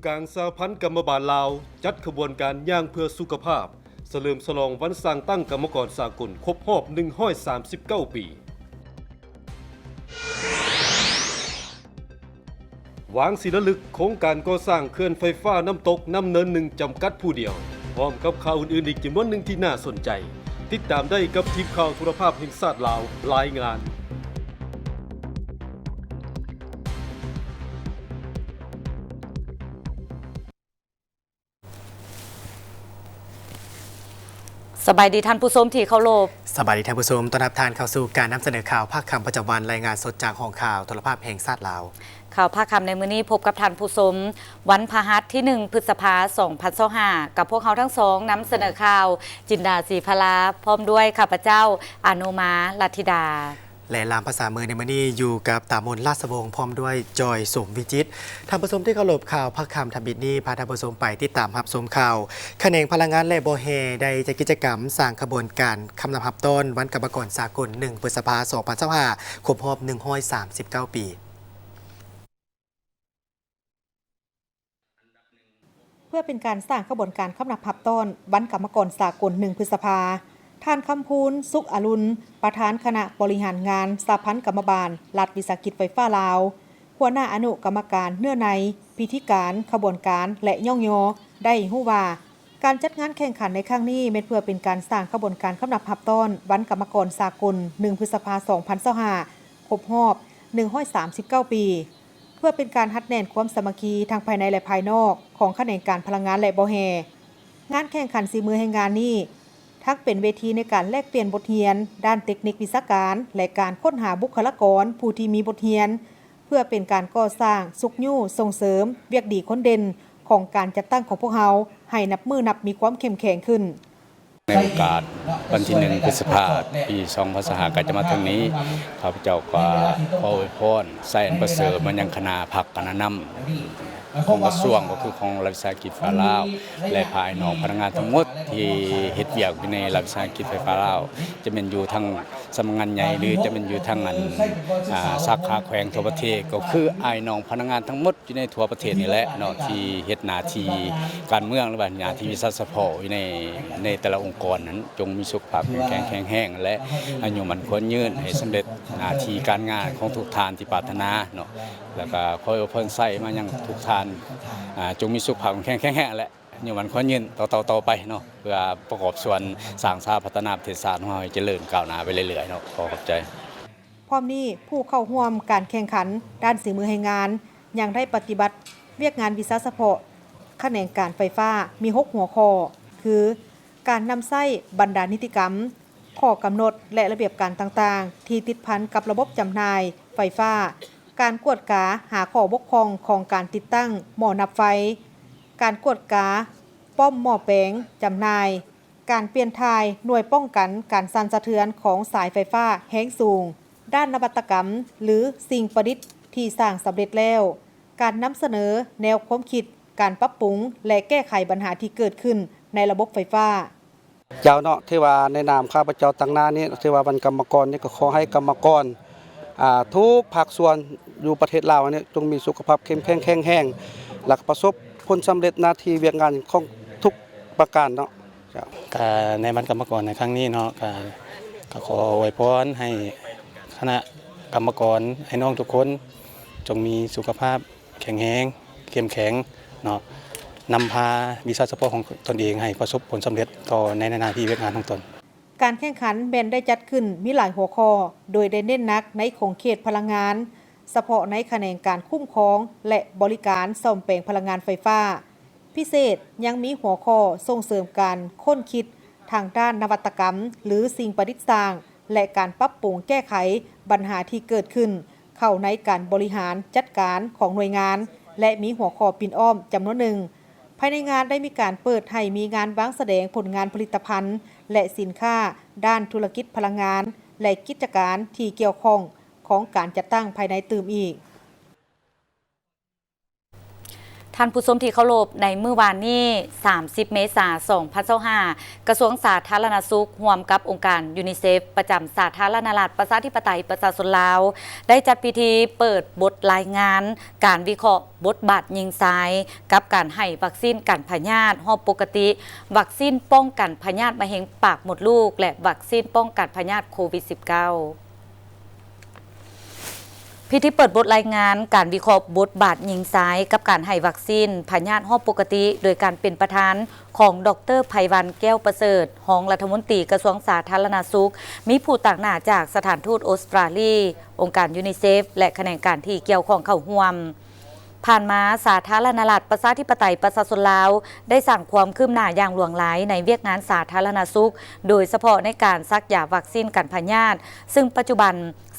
ກາງສະຫະພັນກຳມະບານລາວ ຈັດຂະບວນການຍ່າງເພື່ອສຸຂະພາບ ສະເຫຼີມສະຫຼອງວັນສ້າງຕັ້ງກຳມະກອນສາກົນຄົບຮອບໜຶ່ງຮ້ອຍສາມສິບເກົ້າປີ. ວາງສີລາລຶກໂຄງການກໍ່ສ້າງເຂື່ອນໄຟຟ້ານ້ຳຕົກນ້ຳເນີນໜຶ່ງ ຈຳກັດຜູ້ດຽວ, ພ້ອມກັບຂ່າວອື່ນໆອີກຈຳນວນໜຶ່ງທີ່ໜ້າສົນໃຈ. ຕິດຕາມໄດ້ກັບທີມຂ່າວໂທລະພາບແຫ່ງຊາດລາວລາຍງານ. ສະບາຍດີທ່ານຜູ້ຊົມທີ່ເຄົາລົບ. ສະບາຍດີທ່ານຜູ້ຊົມ, ຕ້ອນຮັບທ່ານເຂົ້າສູ່ການນຳສະເໜີຂ່າວພາກຄ່ຳປະຈຳວັນ, ລາຍງານສົດຈາກຫ້ອງຂ່າວໂທລະພາບແຫ່ງຊາດລາວ. ຂ່າວພາກຄ່ຳໃນມື້ນີ້ພົບກັບທ່ານຜູ້ຊົມ ວັນພະຫັດທີໜຶ່ງ ພຶດສະພາ ສອງພັນຊາວຫ້າ ກັບພວກເຮົາທັງສອງນຳສະເໜີຂ່າວ ຈິນດາ ສີພະລາ ພ້ອມດ້ວຍຂ້າພະເຈົ້າ ອານຸມາ ລັດທິດາ. ແລະ ລ່າມພາສາມືໃນມື້ນີ້ຢູ່ກັບ ຕາມົນ ລາຊະວົງ ພ້ອມດ້ວຍ ຈອຍ ສົມວິຈິດ. ທ່ານຜູ້ຊົມທີ່ເຄົາລົບ, ຂ່າວພາກຄ່ຳທຳອິດນີ້ ພາທ່ານຜູ້ຊົມໄປຕິດຕາມຮັບຊົມຂ່າວ ຂະແໜງພະລັງງານ ແລະ ບໍ່ແຮ່ ໄດ້ຈັດກິດຈະກຳສ້າງຂະບວນການຄຳນັບຮັບຕ້ອນວັນກຳມະກອນສາກົນ ໜຶ່ງ ພຶດສະພາ ສອງພັນຊາວຫ້າ ຄົບຮອບໜຶ່ງຮ້ອຍສາມສິບເກົ້າປີ. ເພື່ອເປັນການສ້າງຂະບວນການຄຳນັບຮັບຕ້ອນວັນກຳມະກອນສາກົນ ໜຶ່ງ ພຶດສະພາ, ທ່ານ ຄຳພູນ ສຸກອະລຸນ ປະທານຄະນະບໍລິຫານງານສະຫະພັນກຳມະບານລັດວິສາຫະກິດໄຟຟ້າລາວ, ຫົວໜ້າອະນຸກຳມະການເນື້ອໃນ, ພິທີການ, ຂະບວນການ ແລະ ຍ້ອງຍໍ ໄດ້ໃຫ້ຮູ້ວ່າ ການຈັດງານແຂ່ງຂັນໃນຄັ້ງນີ້ ແມ່ນເພື່ອເປັນການສ້າງຂະບວນການຄຳນັບຮັບຕ້ອນວັນກຳມະກອນສາກົນ ໜຶ່ງ ພຶດສະພາ ສອງພັນຊາວຫ້າ ຄົບຮອບໜຶ່ງຮ້ອຍສາມສິບເກົ້າປີ. ເພື່ອເປັນການຮັດແໜ້ນຄວາມສາມັກຄີທັງພາຍໃນ ແລະ ພາຍນອກຂອງຂະແໜງການພະລັງງານ ແລະ ບໍ່ແຮ່. ງານແຂ່ງຂັນສີມືແຮງງານນີ້ ທັງເປັນເວທີໃນການແລກປ່ຽນບົດຮຽນດ້ານເຕັກນິກວິຊາການ ແລະ ການຄົ້ນຫາບຸກຄະລາກອນຜູ້ທີ່ມີບົດຮຽນ, ເພື່ອເປັນການກໍ່ສ້າງ, ຊຸກຍູ້, ສົ່ງເສີມວຽກດີຄົນເດັ່ນຂອງການຈັດຕັ້ງຂອງພວກເຮົາ ໃຫ້ນັບມື້ນັບມີຄວາມເຂັ້ມແຂງຂຶ້ນ. ໃນໂອກາດວັນທີໜຶ່ງ ພຶດສະພາ ປີສອງພັນຊາວຫ້າ ໃກ້ຈະມາເຖິງນີ້, ຂ້າພະເຈົ້າກໍຂໍອວຍພອນ ສາຍອັນປະເສີດມາຍັງຄະນະພັກຄະນະນຳຂອງກະຊວງ, ກໍຄືຂອງລັດວິສາຫະກິດໄຟຟ້າລາວ ແລະ ພາຍນ້ອງພະນັກງານທັງໝົດທີ່ເຮັດວຽກຢູ່ໃນລັດວິສາຫະກິດໄຟຟ້າລາວ, ຈະແມ່ນຢູ່ທາງສຳນັກງານໃຫຍ່ ຫຼື ຈະແມ່ນຢູ່ທາງອັນ ອາ ສາຂາແຂວງທົ່ວປະເທດ, ກໍຄືອ້າຍນ້ອງພະນັກງານທັງໝົດ ຢູ່ໃນທົ່ວປະເທດນີ້ແຫຼະເນາະ ທີ່ເຮັດໜ້າທີ່ການເມືອງ ຫຼືວ່າໜ້າທີ່ວິຊາສະເພາະຢູ່ໃນ ໃນແຕ່ລະອົງກອນນັ້ນ ຈົ່ງມີສຸຂະພາບເຂັ້ມແຂງແຂງແຮງ ແລະ ອາຍຸໝັ້ນຂວັນຍືນ ໃຫ້ສຳເລັດໜ້າທີ່ການງານຂອງທຸກທ່ານທີ່ປາດຖະໜາເນາະ. ແລ້ວກໍຂໍອວຍພອນໄຊມາຍັງທຸກທ່ານ ອາ ຈົ່ງມີສຸຂະພາບເຂັ້ມແຂງແຂງແຮງ ແລະ ອາຍຸໝັ້ນຂວັນຍືນຕໍ່ໆໄປເນາະ ເພື່ອປະກອບສ່ວນສ້າງສາພັດທະນາປະເທດຊາດຂອງເຮົາໃຫ້ຈະເລີນກ້າວໜ້າໄປເລື້ອຍໆເນາະ. ຂໍຂອບໃຈ. ພ້ອມນີ້, ຜູ້ເຂົ້າຮ່ວມການແຂ່ງຂັນດ້ານສີມືແຮງງານ ຍັງໄດ້ປະຕິບັດວຽກງານວິຊາສະເພາະຂະແໜງການໄຟຟ້າມີຫົກຫົວຂໍ້ ຄື ການນຳໃຊ້ບັນດານິຕິກຳ, ຂໍ້ກຳນົດ ແລະ ລະບຽບການຕ່າງໆ ທີ່ຕິດພັນກັບລະບົບຈຳໜ່າຍໄຟຟ້າ, ການກວດກາຫາຂໍ້ບົກຜ່ອງຂອງການຕິດຕັ້ງໝໍ້ນັບໄຟ, ການກວດກາປ້ອມໝໍ້ແປງຈຳໜ່າຍ, ການປ່ຽນຖ່າຍໜ່ວຍປ້ອງກັນການສັ່ນສະເທືອນຂອງສາຍໄຟຟ້າແຮງສູງ, ດ້ານນະວັດຕະກຳ ຫຼື ສິ່ງປະດິດທີ່ສ້າງສຳເລັດແລ້ວ, ການນຳສະເໜີແນວຄວາມຄິດ, ການປັບປຸງ ແລະ ແກ້ໄຂບັນຫາທີ່ເກີດຂຶ້ນໃນລະບົບໄຟຟ້າ. ເຈົ້າເນາະ, ຖືວ່າໃນນາມຂ້າພະເຈົ້າຕາງໜ້ານີ້ ຖືວ່າວັນກຳມະກອນນີ້ ກໍຂໍໃຫ້ກຳມະກອນ ອ່າ ທຸກພາກສ່ວນຢູ່ປະເທດລາວນີ້ ຈົ່ງມີສຸຂະພາບເຂັ້ມແຂງແຂງແຮງ ແລະ ປະສົບຜົນສຳເລັດໜ້າທີ່ວຽກງານຂອງທຸກປະການເນາະ. ເຈົ້າ. ກະໃນວັນກຳມະກອນໃນຄັ້ງນີ້ເນາະ ກະ ກະຂໍອວຍພອນໃຫ້ຄະນະກຳມະກອນ ອ້າຍນ້ອງທຸກຄົນ ຈົ່ງມີສຸຂະພາບແຂງແຮງ ເຂັ້ມແຂງເນາະ, ນຳພາວິຊາສະເພາະຂອງຕົນເອງໃຫ້ປະສົບຜົນສຳເລັດຕໍ່ໃນໜ້າທີ່ວຽກງານຂອງຕົນ. ການແຂ່ງຂັນແມ່ນໄດ້ຈັດຂຶ້ນມີຫຼາຍຫົວຂໍ້ ໂດຍໄດ້ເນັ້ນໜັກໃນຂົງເຂດພະລັງງານ, ສະເພາະໃນຂະແໜງການຄຸ້ມຄອງ ແລະ ບໍລິການສ້ອມແປງພະລັງງານໄຟຟ້າ. ພິເສດຍັງມີຫົວຂໍ້ສົ່ງເສີມການຄົ້ນຄິດທາງດ້ານນະວັດຕະກຳ ຫຼື ສິ່ງປະດິດສ້າງ ແລະ ການປັບປຸງແກ້ໄຂບັນຫາທີ່ເກີດຂຶ້ນເຂົ້າໃນການບໍລິຫານຈັດການຂອງໜ່ວຍງານ ແລະ ມີຫົວຂໍ້ປິ່ນອ້ອມຈຳນວນໜຶ່ງ. ພາຍໃນງານໄດ້ມີການເປີດໃຫ້ມີງານວາງສະແດງຜົນງານຜະລິດຕະພັນ ແລະ ສິນຄ້າດ້ານທຸລະກິດພະລັງງານ ແລະ ກິດຈະການທີ່ກ່ຽວຂ້ອງຂອງການຈັດຕັ້ງພາຍໃນຕື່ມອີກ. ທ ທ່ານຜູ້ຊົມທີ່ເຄົາລົບ, ໃນມື້ວານນີ້ ສາມສິບ ເມສາ ສອງພັນຊາວຫ້າ ກະຊວງສາທາລະນະສຸກ ຮ່ວມກັບອົງການຢູນິເຊັບ ປະຈຳສາທາລະນະລັດ ປະຊາທິປະໄຕ ປະຊາຊົນລາວ ໄດ້ຈັດພິທີເປີດບົດລາຍງານ ການວິເຄາະບົດບາດຍິງຊາຍ ກັບການໃຫ້ວັກຊີນກັນພະຍາດຮອບປົກກະຕິ, ວັກຊີນປ້ອງກັນພະຍາດມະເຮັງປາກມົດລູກ ແລະ ວັກຊີນປ້ອງກັນພະຍາດໂຄວິດ-ສິບເກົ້າ. ພິທີເປີດບົດລາຍງານການວິເຄາະບົດບາດຍິງຊາຍ ກັບການໃຫ້ວັກຊີນພະຍາດຮອບປົກກະຕິ ໂດຍການເປັນປະທານຂອງ ດອກເຕີ ໄພວັນ ແກ້ວປະເສີດ ຮອງລັດຖະມົນຕີກະຊວງສາທາລະນະສຸກ, ມີຜູ້ຕາງໜ້າຈາກສະຖານທູດອົດສະຕຣາລີ ອົງການຢູນິເຊັບ ແລະ ຂະແໜງການທີ່ກ່ຽວຂ້ອງເຂົ້າຮ່ວມ. ຜ່ານມາ, ສາທາລະນະລັດ ປະຊາທິປະໄຕ ປະຊາຊົນລາວ ໄດ້ສ້າງຄວາມຄືບໜ້າຢ່າງຫຼວງຫຼາຍໃນວຽກງານສາທາລະນະສຸກ, ໂດຍສະເພາະໃນການສັກຢາວັກຊີນກັນພະຍາດ, ຊຶ່ງປັດຈຸບັນ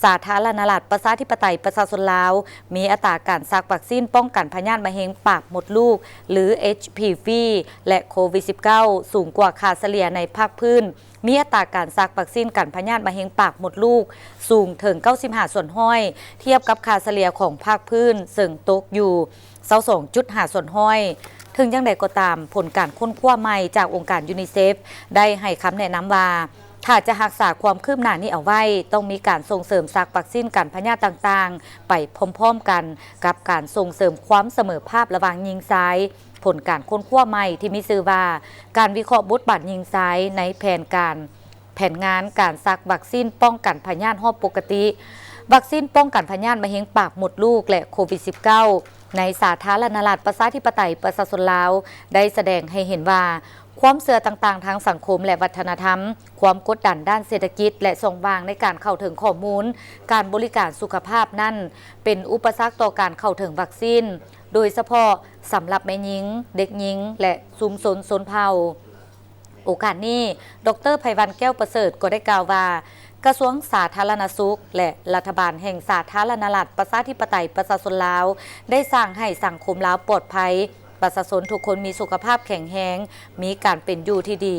ສາທາລະນະລັດ ປະຊາທິປະໄຕ ປະຊາຊົນລາວ ມີອັດຕາການສັກວັກຊີນປ້ອງກັນພະຍາດມະເຮັງປາກມົດລູກ ຫຼື ເອັດຊີພີວີ ແລະ ໂຄວິດ-ສິບເກົ້າ ສູງກວ່າຄ່າສະເລ່ຍໃນພາກພື້ນ, ມີອັດຕາການສັກວັກຊີນກັນພະຍາດມະເຮັງປາກມົດລູກສູງເຖິງ ເກົ້າສິບຫ້າສ່ວນຮ້ອຍ ທຽບກັບຄ່າສະເລ່ຍຂອງພາກພື້ນ ເຊິ່ງຕົກຢູ່ ຊາວສອງຈຸດຫ້າສ່ວນຮ້ອຍ. ເຖິງຢ່າງໃດກໍຕາມ, ຜົນການຄົ້ນຄວ້າໃໝ່ຈາກອົງການຢູນິເຊັບ ໄດ້ໃຫ້ຄຳແນະນຳວ່າ ຖ້າຈະຮັກສາຄວາມຄືບໜ້ານີ້ເອົາໄວ້, ຕ້ອງມີການສົ່ງເສີມສັກວັກຊີນກັນພະຍາດຕ່າງໆ ໄປພ້ອມໆກັນກັບການສົ່ງເສີມຄວາມສະເໝີພາບລະຫວ່າງຍິງຊາຍ. ຜົນການຄົ້ນຄວ້າໃໝ່ທີ່ມີຊື່ວ່າ ການວິເຄາະບົດບາດຍິງຊາຍໃນແຜນການ ແຜນງານການສັກວັກຊີນປ້ອງກັນພະຍາດຮອບປົກກະຕິ, ວັກຊີນປ້ອງກັນພະຍາດມະເຮັງປາກມົດລູກ ແລະ ໂຄວິດ-ສິບເກົ້າ ໃນສາທາລະນະລັດ ປະຊາທິປະໄຕ ປະຊາຊົນລາວ ໄດ້ສະແດງໃຫ້ເຫັນວ່າ ຄວາມເຊື່ອຕ່າງໆທາງສັງຄົມ ແລະ ວັດທະນະທຳ, ຄວາມກົດດັນດ້ານເສດຖະກິດ ແລະ ຊ່ອງວ່າງໃນການເຂົ້າເຖິງຂໍ້ມູນການບໍລິການສຸຂະພາບນັ້ນ ເປັນອຸປະສັກຕໍ່ການເຂົ້າເຖິງວັກຊີນ, ໂດຍສະເພາະສຳລັບແມ່ຍິງ, ເດັກຍິງ ແລະ ຊຸມຊົນຊົນເຜົ່າ. ໂອກາດນີ້, ດອກເຕີ ໄພວັນ ແກ້ວປະເສີດ ກໍໄດ້ກ່າວວ່າ ກະຊວງສາທາລະນະສຸກ ແລະ ລັດຖະບານແຫ່ງສາທາລະນະລັດ ປະຊາທິປະໄຕ ປະຊາຊົນລາວ ໄດ້ສ້າງໃຫ້ສັງຄົມລາວປອດໄພ, ປະຊາຊົນທຸກຄົນມີສຸຂະພາບແຂງແຮງ, ມີການເປັນຢູ່ທີ່ດີ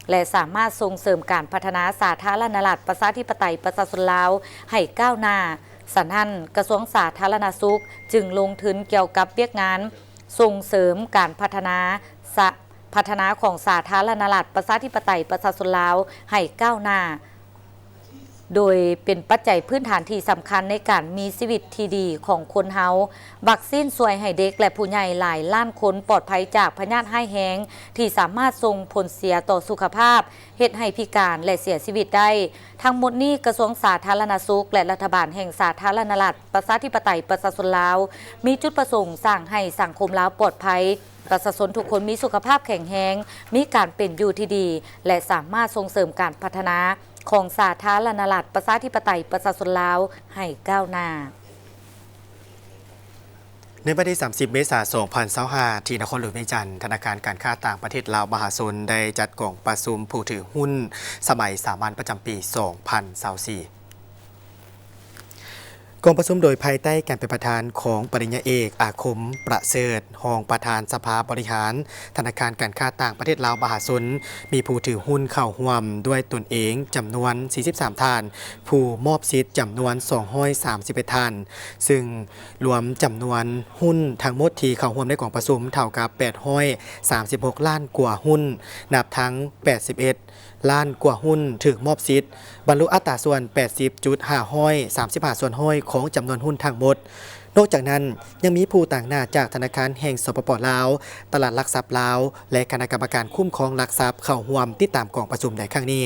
ແລະ ສາມາດສົ່ງເສີມການພັດທະນາສາທາລະນະລັດ ປະຊາທິປະໄຕ ປະຊາຊົນລາວ ໃຫ້ກ້າວໜ້າ. ສະນັ້ນ, ກະຊວງສາທາລະນະສຸກ ຈຶ່ງລົງທຶນກ່ຽວກັບວຽກງານສົ່ງເສີມການພັດທະນາສະ ພັດທະນາຂອງສາທາລະນະລັດ ປະຊາທິປະໄຕ ປະຊາຊົນລາວ ໃຫ້ກ້າວໜ້າ, ໂດຍເປັນປັດໄຈພື້ນຖານທີ່ສຳຄັນໃນການມີຊີວິດທີ່ດີຂອງຄົນເຮົາ. ວັກຊີນຊ່ວຍໃຫ້ເດັກ ແລະ ຜູ້ໃຫຍ່ຫຼາຍລ້ານຄົນປອດໄພຈາກພະຍາດຮ້າຍແຮງ ທີ່ສາມາດສົ່ງຜົນເສຍຕໍ່ສຸຂະພາບ, ເຮັດໃຫ້ພິການ ແລະ ເສຍຊີວິດໄດ້. ທັງໝົດນີ້, ກະຊວງສາທາລະນະສຸກ ແລະ ລັດຖະບານແຫ່ງສາທາລະນະລັດ ປະຊາທິປະໄຕ ປະຊາຊົນລາວ ມີຈຸດປະສົງສ້າງໃຫ້ສັງຄົມລາວປອດໄພ, ປະຊາຊົນທຸກຄົນມີສຸຂະພາບແຂງແຮງ, ມີການເປັນຢູ່ທີ່ດີ ແລະ ສາມາດສົ່ງເສີມການພັດທະນາຂອງສາທາລະນະລັດ ປະຊາທິປະໄຕ ປະຊາຊົນລາວ ໃຫ້ກ້າວໜ້າ. ໃນວັນທີ ສາມສິບ ເມສາ ສອງພັນຊາວຫ້າ ທີ່ນະຄອນຫຼວງວຽງຈັນ, ທະນາຄານການຄ້າຕ່າງປະເທດລາວມະຫາຊົນ ໄດ້ຈັດກອງປະຊຸມຜູ້ຖືຫຸ້ນສະໄໝສາມັນປະຈຳປີ ສອງພັນຊາວສີ່. ກອງປະຊຸມໂດຍພາຍໃຕ້ການເປັນປະທານຂອງປະລິນຍາເອກ ອາຄົມ ປະເສີດ ຮອງປະທານສະພາບໍລິຫານ ທະນາຄານການຄ້າຕ່າງປະເທດລາວມະຫາຊົນ ມີຜູ້ຖືຫຸ້ນເຂົ້າຮ່ວມດ້ວຍຕົນເອງຈຳນວນ ສີ່ສິບສາມ ທ່ານ, ຜູ້ມອບສິດຈຳນວນ ສອງຮ້ອຍສາມສິບເອັດ ທ່ານ, ຊຶ່ງລວມຈຳນວນຫຸ້ນທັງໝົດທີ່ເຂົ້າຮ່ວມໃນກອງປະຊຸມເທົ່າກັບ ແປດຮ້ອຍສາມສິບຫົກ ລ້ານກວ່າຫຸ້ນ, ນັບທັງ ແປດສິບເອັດ ລ້ານກວ່າຫຸ້ນຖືກມອບສິດ, ບັນລຸອັດຕາສ່ວນ ແປດສິບຈຸດຫ້າຮ້ອຍສາມສິບຫ້າ ສ່ວນຮ້ອຍຂອງຈຳນວນຫຸ້ນທັງໝົດ. ນອກຈາກນັ້ນ, ຍັງມີຜູ້ຕາງໜ້າຈາກທະນາຄານແຫ່ງ ສປປ ລາວ, ຕະຫຼາດຫຼັກຊັບລາວ ແລະ ຄະນະກຳມະການຄຸ້ມຄອງຫຼັກຊັບ ເຂົ້າຮ່ວມຕິດຕາມກອງປະຊຸມໃນຄັ້ງນີ້.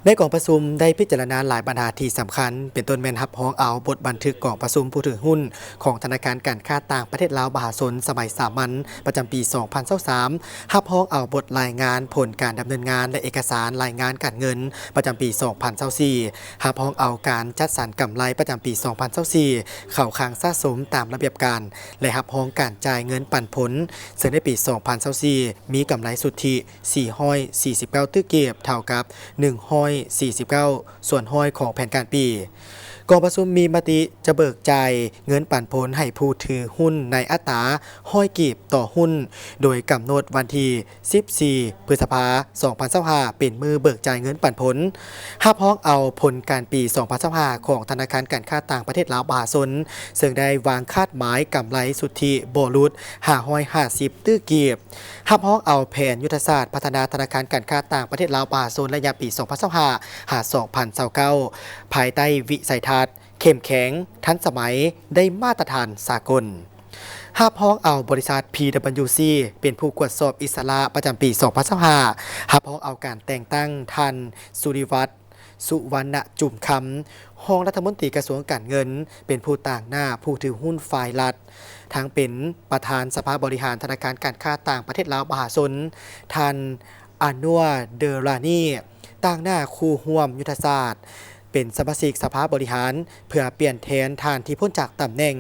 ໃນກອງປະຊຸມໄດ້ພິຈາລະນາຫຼາຍບັນຫາທີ່ສຳຄັນ, ເປັນຕົ້ນແມ່ນຮັບຮອງເອົາບົດບັນທຶກກອງປະຊຸມຜູ້ຖືຫຸ້ນຂອງທະນາຄານການຄ້າຕ່າງປະເທດລາວມະຫາຊົນສະໄໝສາມັນ ປະຈຳປີ ສອງພັນຊາວສາມ, ຮັບຮອງເອົາບົດລາຍງານຜົນການດຳເນີນງານ ແລະ ເອກະສານລາຍງານການເງິນປະຈຳປີ ສອງພັນຊາວສີ່, ຮັບຮອງເອົາການຈັດສັນກຳໄລປະຈຳປີ ສອງພັນຊາວສີ່ ເຂົ້າຄັງສະສົມຕາມລະບຽບການ ແລະ ຮັບຮອງການຈ່າຍເງິນປັນຜົນ, ເຊິ່ງໃນປີ ສອງພັນຊາວສີ່ ມີກຳໄລສຸດທິ ສີ່ຮ້ອຍສີ່ສິບເກົ້າຕື້ກີບ, ເທົ່າກັບ ໜຶ່ງຮ້ອຍສີ່ສິບເກົ້າ ສ່ວນຮ້ອຍຂອງແຜນການປີ. ກ ກອງປະຊຸມມີມະຕິຈະເບີກຈ່າຍເງິນປັນຜົນໃຫ້ຜູ້ຖືຫຸ້ນໃນອັດຕາຮ້ອຍກີບຕໍ່ຫຸ້ນ, ໂດຍກຳນົດວັນທີສິບສີ່ ພຶດສະພາ ສອງພັນຊາວຫ້າ ເປັນມື້ເບີກຈ່າຍເງິນປັນຜົນ. ຮັບຮອງເອົາຜົນການປີ ສອງພັນຊາວຫ້າ ຂອງທະນາຄານການຄ້າຕ່າງປະເທດລາວປະຊາຊົນ, ເຊິ່ງໄດ້ວາງຄາດໝາຍກຳໄລສຸດທິບໍ່ຫຼຸດ ຫ້າຮ້ອຍຫ້າສິບຕື້ກີບ. ຮັບຮອງເອົາແຜນຍຸດທະສາດພັດທະນາທະນາຄານການຄ້າຕ່າງປະເທດລາວປະຊາຊົນ ໄລຍະປີ ສອງພັນຊາວຫ້າ ຫາ ສອງພັນຊາວເກົ້າ ພາຍໃຕ້ວິໄສທັດເຂັ້ມແຂງ, ທັນສະໄໝ, ໄດ້ມາດຕະຖານສາກົນ. ຮັບຮອງເອົາບໍລິສັດ ພີດັບເບິນຢູຊີ ເປັນຜູ້ກວດສອບອິດສະຫຼະປະຈຳປີ ສອງພັນຊາວຫ້າ. ຮັບຮອງເອົາການແຕ່ງຕັ້ງທ່ານ ສຸລິວັດ ສຸວັນນະຈຸມຄຳ ຮອງລັດຖະມົນຕີກະຊວງການເງິນ ເປັນຜູ້ຕາງໜ້າຜູ້ຖືຫຸ້ນຝ່າຍລັດ, ທັງເປັນປະທານສະພາບໍລິຫານທະນາຄານການຄ້າຕ່າງປະເທດລາວປະຊາຊົນ, ທ່ານ ອານົວ ເດີຣານີ ຕາງໜ້າຄູ່ຮ່ວມຍຸດທະສາດ, ເປັນສະມາຊິກສະພາບໍລິຫານ ເພື່ອປ່ຽນແທນທ່ານທີ່ພົ້ນຈາກຕຳແໜ່ງ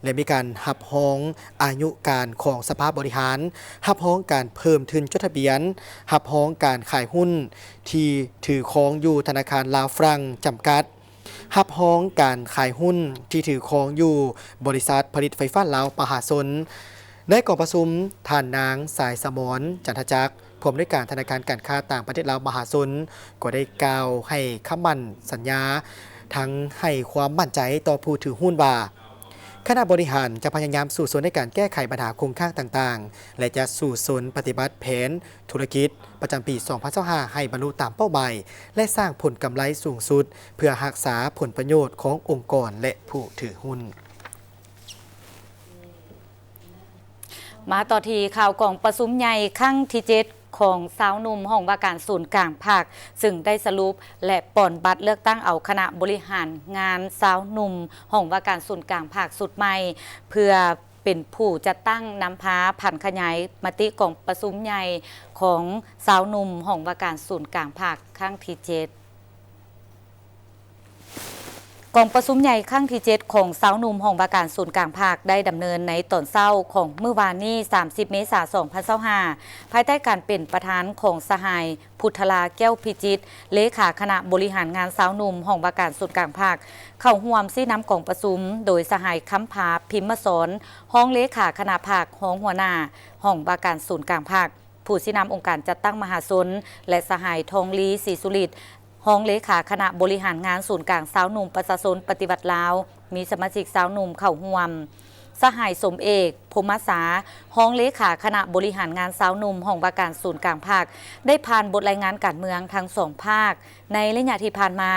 ແລະ ມີການຮັບຮອງອາຍຸການຂອງສະພາບໍລິຫານ, ຮັບຮອງການເພີ່ມທຶນຈົດທະບຽນ, ຮັບຮອງການຂາຍຫຸ້ນທີ່ຖືຄອງຢູ່ທະນາຄານລາວຝຣັ່ງຈຳກັດ, ຮັບຮອງການຂາຍຫຸ້ນທີ່ຖືຄອງຢູ່ບໍລິສັດຜະລິດໄຟຟ້າລາວປະຊາຊົນ. ໃນກອງປະຊຸມ, ທ່ານນາງ ສາຍສະໝອນ ຈັນທະຈັກ ຜູ້ອຳນວຍການທະນາຄານການຄ້າຕ່າງປະເທດລາວປະຊາຊົນ ກໍໄດ້ກ່າວໃຫ້ຄຳໝັ້ນສັນຍາ ທັງໃຫ້ຄວາມໝັ້ນໃຈຕໍ່ຜູ້ຖືຫຸ້ນວ່າ ຄະນະບໍລິຫານຈະພະຍາຍາມສູ້ຊົນໃນການແກ້ໄຂບັນຫາຄົງຄ້າງຕ່າງໆ ແລະ ຈະສູ້ຊົນປະຕິບັດແຜນທຸລະກິດປະຈຳປີ ສອງພັນຊາວຫ້າ ໃຫ້ບັນລຸຕາມເປົ້າໝາຍ ແລະ ສ້າງຜົນກຳໄລສູງສຸດ ເພື່ອຮັກສາຜົນປະໂຫຍດຂອງອົງກອນ ແລະ ຜູ້ຖືຫຸ້ນ. ມາຕໍ່ທີ່ຂ່າວກອງປະຊຸມໃຫຍ່ຄັ້ງທີເຈັດ ຂອງຊາວໜຸ່ມຫ້ອງວ່າການສູນກາງພັກ ຊຶ່ງໄດ້ສະຫຼຸບ ແລະ ປ່ອນບັດເລືອກຕັ້ງເອົາຄະນະບໍລິຫານງານຊາວໜຸ່ມຫ້ອງວ່າການສູນກາງພັກຊຸດໃໝ່ ເພື່ອເປັນຜູ້ຈັດຕັ້ງນຳພາຜັນຂະຫຍາຍມະຕິກອງປະຊຸມໃຫຍ່ຂອງຊາວໜຸ່ມຫ້ອງວ່າການສູນກາງພັກຄັ້ງທີເຈັດ. ກອງປະຊຸມໃຫຍ່ຄັ້ງທີເຈັດ ຂອງຊາວໜຸ່ມຫ້ອງວ່າການສູນກາງພັກ ໄດ້ດຳເນີນໃນຕອນເຊົ້າຂອງມື້ວານນີ້ ສາມສິບ ເມສາ ສອງພັນຊາວຫ້າ ພາຍໃຕ້ການເປັນປະທານຂອງສະຫາຍ ພຸດທະລາ ແກ້ວພິຈິດ ເລຂາຄະນະບໍລິຫານງານຊາວໜຸ່ມຫ້ອງວ່າການສູນກາງພັກ, ເຂົ້າຮ່ວມຊີ້ນຳກອງປະຊຸມໂດຍສະຫາຍ ຄຳພາ ພິມມະສອນ ຮອງເລຂາຄະນະພັກ, ຮອງຫົວໜ້າຫ້ອງວ່າການສູນກາງພັກ, ຜູ້ຊີ້ນຳອົງການຈັດຕັ້ງມະຫາຊົນ ແລະ ສະຫາຍ ທອງລີ ສີສຸລິດ ຮອງເລຂາຄະນະບໍລິຫານງານສູນກາງຊາວໜຸ່ມປະຊາຊົນປະຕິວັດລາວ, ມີສະມາຊິກຊາວໜຸ່ມເຂົ້າຮ່ວມ. ສະຫາຍ ສົມເອກ ພົມມະສາ ຮອງເລຂາຄະນະບໍລິຫານງານຊາວໜຸ່ມຫ້ອງວ່າການສູນກາງພັກ ໄດ້ຜ່ານບົດລາຍງານການເມືອງທັງສອງພາກໃນໄລຍະທີ່ຜ່ານມາ,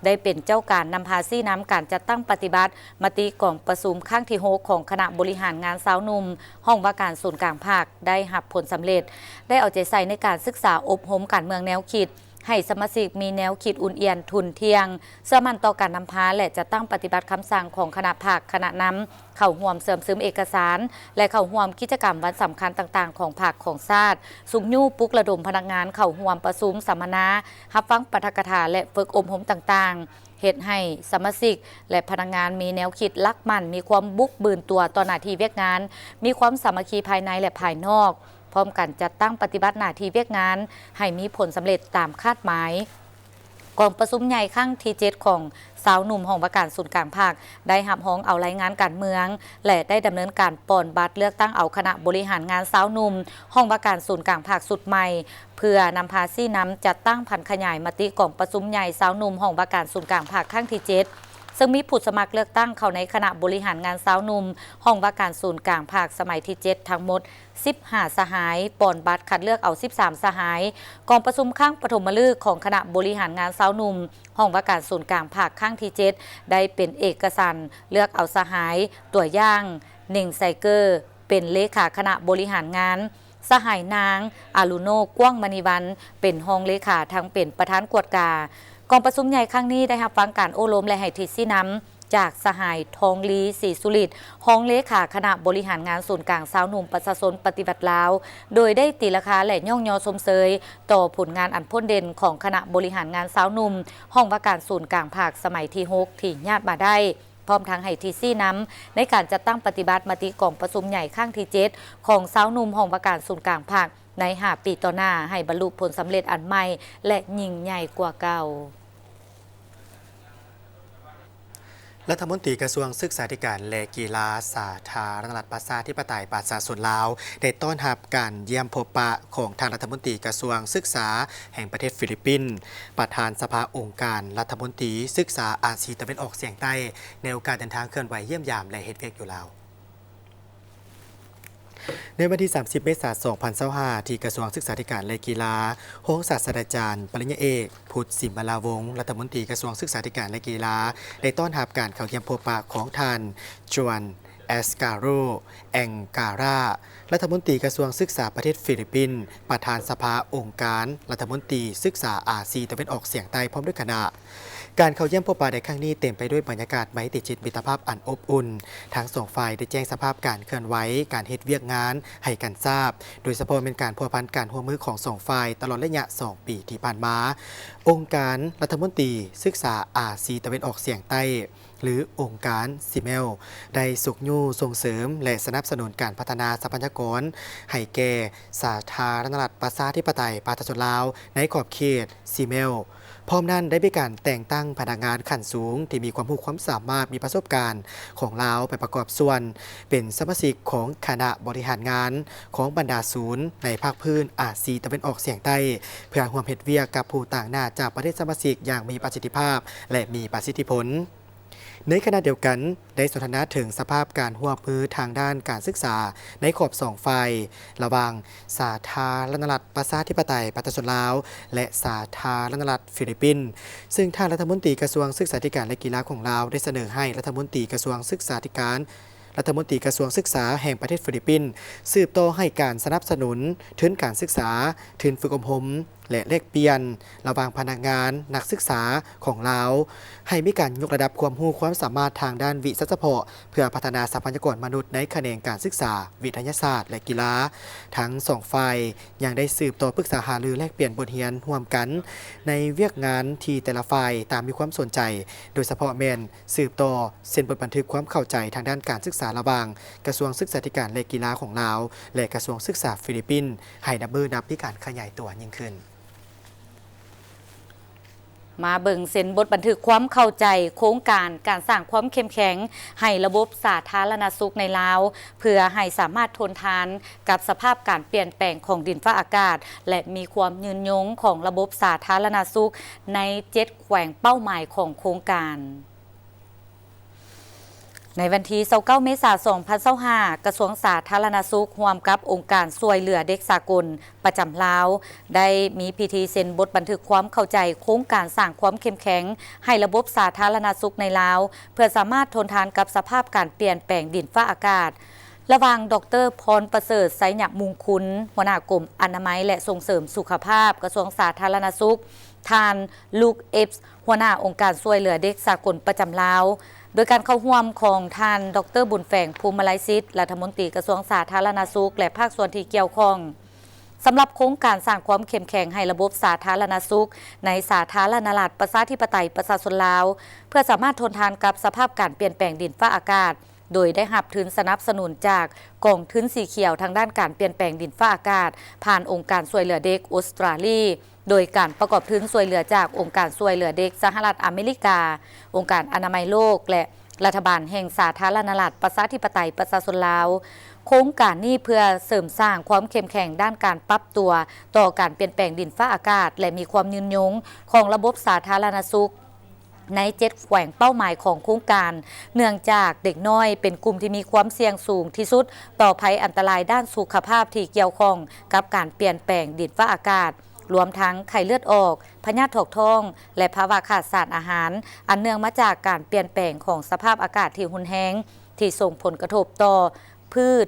ໄດ້ເປັນເຈົ້າການນຳພາຊີ້ນຳການຈັດຕັ້ງປະຕິບັດມະຕິກອງປະຊຸມຄັ້ງທີຫົກ ຂອງຄະນະບໍລິຫານງານຊາວໜຸ່ມຫ້ອງວ່າການສູນກາງພັກ ໄດ້ຮັບຜົນສຳເລັດ, ໄດ້ເອົາໃຈໃສ່ໃນການສຶກສາອົບຮົມການເມືອງແນວຄິດ, ໃຫ້ສະມາຊິກມີແນວຄິດອຸ່ນອຽນ, ທຸ່ນທ່ຽງ, ເຊື່ອໝັ້ນຕໍ່ການນຳພາ ແລະ ຈັດຕັ້ງປະຕິບັດຄຳສັ່ງຂອງຄະນະພັກ, ຄະນະນຳ, ເຂົ້າຮ່ວມເຊື່ອມຊຶມເອກະສານ ແລະ ເຂົ້າຮ່ວມກິດຈະກຳວັນສຳຄັນຕ່າງໆຂອງພັກຂອງຊາດ, ຊຸກຍູ້ປຸກລະດົມພະນັກງານເຂົ້າຮ່ວມປະຊຸມສຳມະນາ, ຮັບຟັງປາຖະກະຖາ ແລະ ຝຶກອົບຮົມຕ່າງໆ, ເຮັດໃຫ້ສະມາຊິກ ແລະ ພະນັກງານມີແນວຄິດຫຼັກໝັ້ນ, ມີຄວາມບຸກບືນຕົວຕໍ່ໜ້າທີ່ວຽກງານ, ມີຄວາມສາມັກຄີພາຍໃນ ແລະ ພາຍນອກ, ພ້ອມກັນຈັດຕັ້ງປະຕິບັດໜ້າທີ່ວຽກງານໃຫ້ມີຜົນສຳເລັດຕາມຄາດໝາຍ. ກອງປະຊຸມໃຫຍ່ຄັ້ງທີເຈັດ ຂອງຊາວໜຸ່ມຫ້ອງວ່າການສູນກາງພັກ ໄດ້ຮັບຮອງເອົາລາຍງານການເມືອງ ແລະ ໄດ້ດຳເນີນການປ່ອນບັດເລືອກຕັ້ງເອົາຄະນະບໍລິຫານງານຊາວໜຸ່ມຫ້ອງວ່າການສູນກາງພັກຊຸດໃໝ່ ເພື່ອນຳພາຊີ້ນຳຈັດຕັ້ງຜັນຂະຫຍາຍມະຕິກອງປະຊຸມໃຫຍ່ຊາວໜຸ່ມຫ້ອງວ່າການສູນກາງພັກຄັ້ງທີເຈັດ ເຊິ່ງມີຜູ້ສະໝັກເລືອກຕັ້ງເຂົ້າໃນຄະນະບໍລິຫານງານຊາວໜຸ່ມຫ້ອງວ່າການສູນກາງພັກສະໄໝທີເຈັດ ທັງໝົດ ສິບຫ້າສະຫາຍ, ປ່ອນບັດຄັດເລືອກເອົາສິບສາມສະຫາຍ. ກອງປະຊຸມຄັ້ງປະຖົມມະລຶກຂອງຄະນະບໍລິຫານງານຊາວໜຸ່ມຫ້ອງວ່າການສູນກາງພັກຄັ້ງທີເຈັດ ໄດ້ເປັນເອກະສັນເລືອກເອົາສະຫາຍ, ຕົວຢ່າງ ເໜັງ ໄຊເກີ ເປັນເລຂາຄະນະບໍລິຫານງານ, ສະຫາຍນາງ ອາລຸໂນ ກວ້າງມະນີວັນ ເປັນຮອງເລຂາ ທັງເປັນປະທານກວດກາ. ກອງປະຊຸມໃຫຍ່ຄັ້ງນີ້ໄດ້ຮັບຟັງການໂອ້ລົມ ແລະ ໃຫ້ທິດຊີ້ນຳ ຈາກສະຫາຍ ທອງລີ ສີສຸລິດ ຮອງເລຂາຄະນະບໍລິຫານງານສູນກາງຊາວໜຸ່ມປະຊາຊົນປະຕິວັດລາວ, ໂດຍໄດ້ຕີລາຄາ ແລະ ຍ້ອງຍໍຊົມເຊີຍຕໍ່ຜົນງານອັນພົ້ນເດັ່ນຂອງຄະນະບໍລິຫານງານຊາວໜຸ່ມຫ້ອງວ່າການສູນກາງພັກສະໄໝທີຫົກ ທີ່ຍາດມາໄດ້, ພ້ອມທັງໃຫ້ທິດຊີ້ນຳໃນການຈັດຕັ້ງປະຕິບັດມະຕິກອງປະຊຸມໃຫຍ່ຄັ້ງທີເຈັດ ຂອງຊາວໜຸ່ມຫ້ອງວ່າການສູນກາງພັກໃນຫ້າປີຕໍ່ໜ້າ ໃຫ້ບັນລຸຜົນສຳເລັດອັນໃໝ່ ແລະ ຍິ່ງໃຫຍ່ກວ່າເກົ່າ. ລັດຖະມົນຕີກະຊວງສຶກສາທິການ ແລະ ກິລາ ສາທາລະນະລັດ ປະຊາທິປະໄຕ ປະຊາຊົນລາວ ໄດ້ຕ້ອນຮັບການຢ້ຽມພົບປະຂອງທ່ານລັດຖະມົນຕີກະຊວງສຶກສາແຫ່ງປະເທດຟີລິບປິນ, ປະທານສະພາອົງການລັດຖະມົນຕີສຶກສາອາຊີຕາເວັນອອກສຽງໃຕ້ ໃນໂອກາດເດີນທາງເຄື່ອນໄຫວຢ້ຽມຢາມ ແລະ ເຮັດວຽກຢູ່ລາວ. ໃນວັນທີສາມສິບ ເມສາ ສອງພັນຊາວຫ້າ ທີ່ກະຊວງສຶກສາທິການ ແລະ ກິລາ, ຮອງສາດສະດາຈານ ປະລິນຍາເອກ ພຸດ ສິມມະລາວົງ ລັດຖະມົນຕີກະຊວງສຶກສາທິການ ແລະ ກິລາ ໄດ້ຕ້ອນຮັບການເຂົ້າຢ້ຽມພົບປະຂອງທ່ານ ຈວນ ແອັດສະກາໂຣ ແອງກາຣາ ລັດຖະມົນຕີກະຊວງສຶກສາປະເທດຟີລິບປິນ, ປະທານສະພາອົງການລັດຖະມົນຕີສຶກສາອາຊີຕາເວັນອອກສຽງໃຕ້ ພ້ອມດ້ວຍຄະນະ. ການເຂົ້າຢ້ຽມພົບປະໃນຄັ້ງນີ້ເຕັມໄປດ້ວຍບັນຍາກາດໄມຕີຈິດມິດຕະພາບອັນອົບອຸ່ນ. ທັງສອງຝ່າຍໄດ້ແຈ້ງສະພາບການເຄື່ອນໄຫວ, ການເຮັດວຽກງານໃຫ້ກັນຊາບ, ໂດຍສະເພາະແມ່ນການພົວພັນການຮ່ວມມືຂອງສອງຝ່າຍຕະຫຼອດໄລຍະສອງປີທີ່ຜ່ານມາ. ອົງການລັດຖະມົນຕີສຶກສາອາຊີຕາເວັນອອກສຽງໃຕ້ ຫຼື ອົງການ ຊີແມວ ໄດ້ຊຸກຍູ້ສົ່ງເສີມ ແລະ ສະໜັບສະໜູນການພັດທະນາຊັບພະຍາກອນໃຫ້ແກ່ສາທາລະນະລັດ ປະຊາທິປະໄຕ ປະຊາຊົນລາວ ໃນຂອບເຂດ ຊີແມວ. ພ້ອມນັ້ນໄດ້ມີການແຕ່ງຕັ້ງພະນັກງານຂັ້ນສູງທີ່ມີຄວາມຮູ້ຄວາມສາມາດ, ມີປະສົບການຂອງລາວໄປປະກອບສ່ວນເປັນສະມາຊິກຂອງຄະນະບໍລິຫານງານຂອງບັນດາສູນໃນພາກພື້ນອາຊີຕາເວັນອອກສຽງໃຕ້ ເພື່ອຮ່ວມເຮັດວຽກກັບຜູ້ຕາງໜ້າຈາກປະເທດສະມາຊິກຢ່າງມີປະສິດທິພາບ ແລະ ມີປະສິດທິຜົນ. ໃນຂະນະດຽວກັນ ໄດ້ສົນທະນາເຖິງສະພາບການຮ່ວມມືທາງດ້ານການສຶກສາໃນຂອບສອງຝ່າຍ ລະຫວ່າງສາທາລະນະລັດ ປະຊາທິປະໄຕ ປະຊາຊົນລາວ ແລະ ສາທາລະນະລັດຟີລິບປິນ, ເຊິ່ງທ່ານລັດຖະມົນຕີກະຊວງສຶກສາທິການ ແລະ ກິລາຂອງລາວ ໄດ້ສະເໜີໃຫ້ລັດຖະມົນຕີກະຊວງສຶກສາທິການ ລັດຖະມົນຕີກະຊວງສຶກສາແຫ່ງປະເທດຟີລິບປິນ ສືບຕໍ່ໃຫ້ການສະໜັບສະໜູນທຶນການສຶກສາ, ທຶນຝຶກອົບຮົມ ແລະ ແລກປ່ຽນລະຫວ່າງພະນັກງານນັກສຶກສາຂອງລາວ ໃຫ້ມີການຍົກລະດັບຄວາມຮູ້ຄວາມສາມາດທາງດ້ານວິຊາສະເພາະ ເພື່ອພັດທະນາຊັບພະຍາກອນມະນຸດໃນຂະແໜງການສຶກສາ, ວິທະຍາສາດ ແລະ ກິລາ. ທັງສອງຝ່າຍຍັງໄດ້ສືບຕໍ່ປຶກສາຫາລືແລກປ່ຽນບົດຮຽນຮ່ວມກັນໃນວຽກງານທີ່ແຕ່ລະຝ່າຍຕ່າງມີຄວາມສົນໃຈ, ໂດຍສະເພາະແມ່ນ ສືບຕໍ່ເຊັນບົດບັນທຶກຄວາມເຂົ້າໃຈທາງດ້ານການສຶກສາລະຫວ່າງກະຊວງສຶກສາທິການ ແລະ ກິລາຂອງລາວ ແລະ ກະຊວງສຶກສາຟີລິບປິນ ໃຫ້ນັບມື້ນັບມີການຂະຫຍາຍຕົວຍິ່ງຂຶ້ນ. ມາເບິ່ງເຊັນບົດບັນທຶກຄວາມເຂົ້າໃຈໂຄງການການສ້າງຄວາມເຂັ້ມແຂງໃຫ້ລະບົບສາທາລະນະສຸກໃນລາວ ເພື່ອໃຫ້ສາມາດທົນທານກັບສະພາບການປ່ຽນແປງຂອງດິນຟ້າອາກາດ ແລະ ມີຄວາມຍືນຍົງຂອງລະບົບສາທາລະນະສຸກໃນເຈັດແຂວງເປົ້າໝາຍຂອງໂຄງການ. ໃນວັນທີຊາວເກົ້າ ເມສາ ສອງພັນຊາວຫ້າ ກະຊວງສາທາລະນະສຸກ ຮ່ວມກັບອົງການຊ່ວຍເຫຼືອເດັກສາກົນປະຈຳລາວ ໄດ້ມີພິທີເຊັນບົດບັນທຶກຄວາມເຂົ້າໃຈໂຄງການສ້າງຄວາມເຂັ້ມແຂງໃຫ້ລະບົບສາທາລະນະສຸກໃນລາວ ເພື່ອສາມາດທົນທານກັບສະພາບການປ່ຽນແປງດິນຟ້າອາກາດ ລະຫວ່າງ ດອກເຕີ ພອນປະເສີດ ໄຊຍະມຸງຄຸນ ຫົວໜ້າກົມອະນາໄມ ແລະ ສົ່ງເສີມສຸຂະພາບ ກະຊວງສາທາລະນະສຸກ, ທ່ານ ລຸກ ເອບ ຫົວໜ້າອົງການຊ່ວຍເຫຼືອເດັກສາກົນປະຈຳລາວ, ໂດຍການເຂົ້າຮ່ວມຂອງທ່ານ ດອກເຕີ ບຸນແຝງ ພູມມະໄລສິດ ລັດຖະມົນຕີກະຊວງສາທາລະນະສຸກ ແລະ ພາກສ່ວນທີ່ກ່ຽວຂ້ອງ. ສຳລັບໂຄງການສ້າງຄວາມເຂັ້ມແຂງໃຫ້ລະບົບສາທາລະນະສຸກໃນສາທາລະນະລັດ ປະຊາທິປະໄຕ ປະຊາຊົນລາວ ເພື່ອສາມາດທົນທານກັບສະພາບການປ່ຽນແປງດິນຟ້າອາກາດ, ໂດຍໄດ້ຮັບທຶນສະໜັບສະໜູນຈາກກອງທຶນສີຂຽວທາງດ້ານການປ່ຽນແປງດິນຟ້າອາກາດ ຜ່ານອົງການຊ່ວຍເຫຼືອເດັກອົດສະຕຣາລີ, ໂດຍການປະກອບທຶນຊ່ວຍເຫຼືອຈາກອົງການຊ່ວຍເຫຼືອເດັກສະຫະລັດອາເມລິກາ, ອົງການອະນາໄມໂລກ ແລະ ລັດຖະບານແຫ່ງສາທາລະນະລັດ ປະຊາທິປະໄຕ ປະຊາຊົນລາວ. ໂຄງການນີ້ເພື່ອເສີມສ້າງຄວາມເຂັ້ມແຂງດ້ານການປັບຕົວຕໍ່ການປ່ຽນແປງດິນຟ້າອາກາດ ແລະ ມີຄວາມຍືນຍົງຂອງລະບົບສາທາລະນະສຸກ ໃນເຈັດແຂວງເປົ້າໝາຍຂອງໂຄງການ, ເນື່ອງຈາກເດັກນ້ອຍເປັນກຸ່ມທີ່ມີຄວາມສ່ຽງສູງທີ່ສຸດຕໍ່ໄພອັນຕະລາຍດ້ານສຸຂະພາບທີ່ກ່ຽວຂ້ອງກັບການປ່ຽນແປງດິນຟ້າອາກາດ, ລວມທັງໄຂ້ເລືອດອອກ, ພະຍາດຖອກທ້ອງ ແລະ ພາວະຂາດສານອາຫານ ອັນເນື່ອງມາຈາກການປ່ຽນແປງຂອງສະພາບອາກາດທີ່ຮຸນແຮງ, ທີ່ສົ່ງຜົນກະທົບຕໍ່ພືດ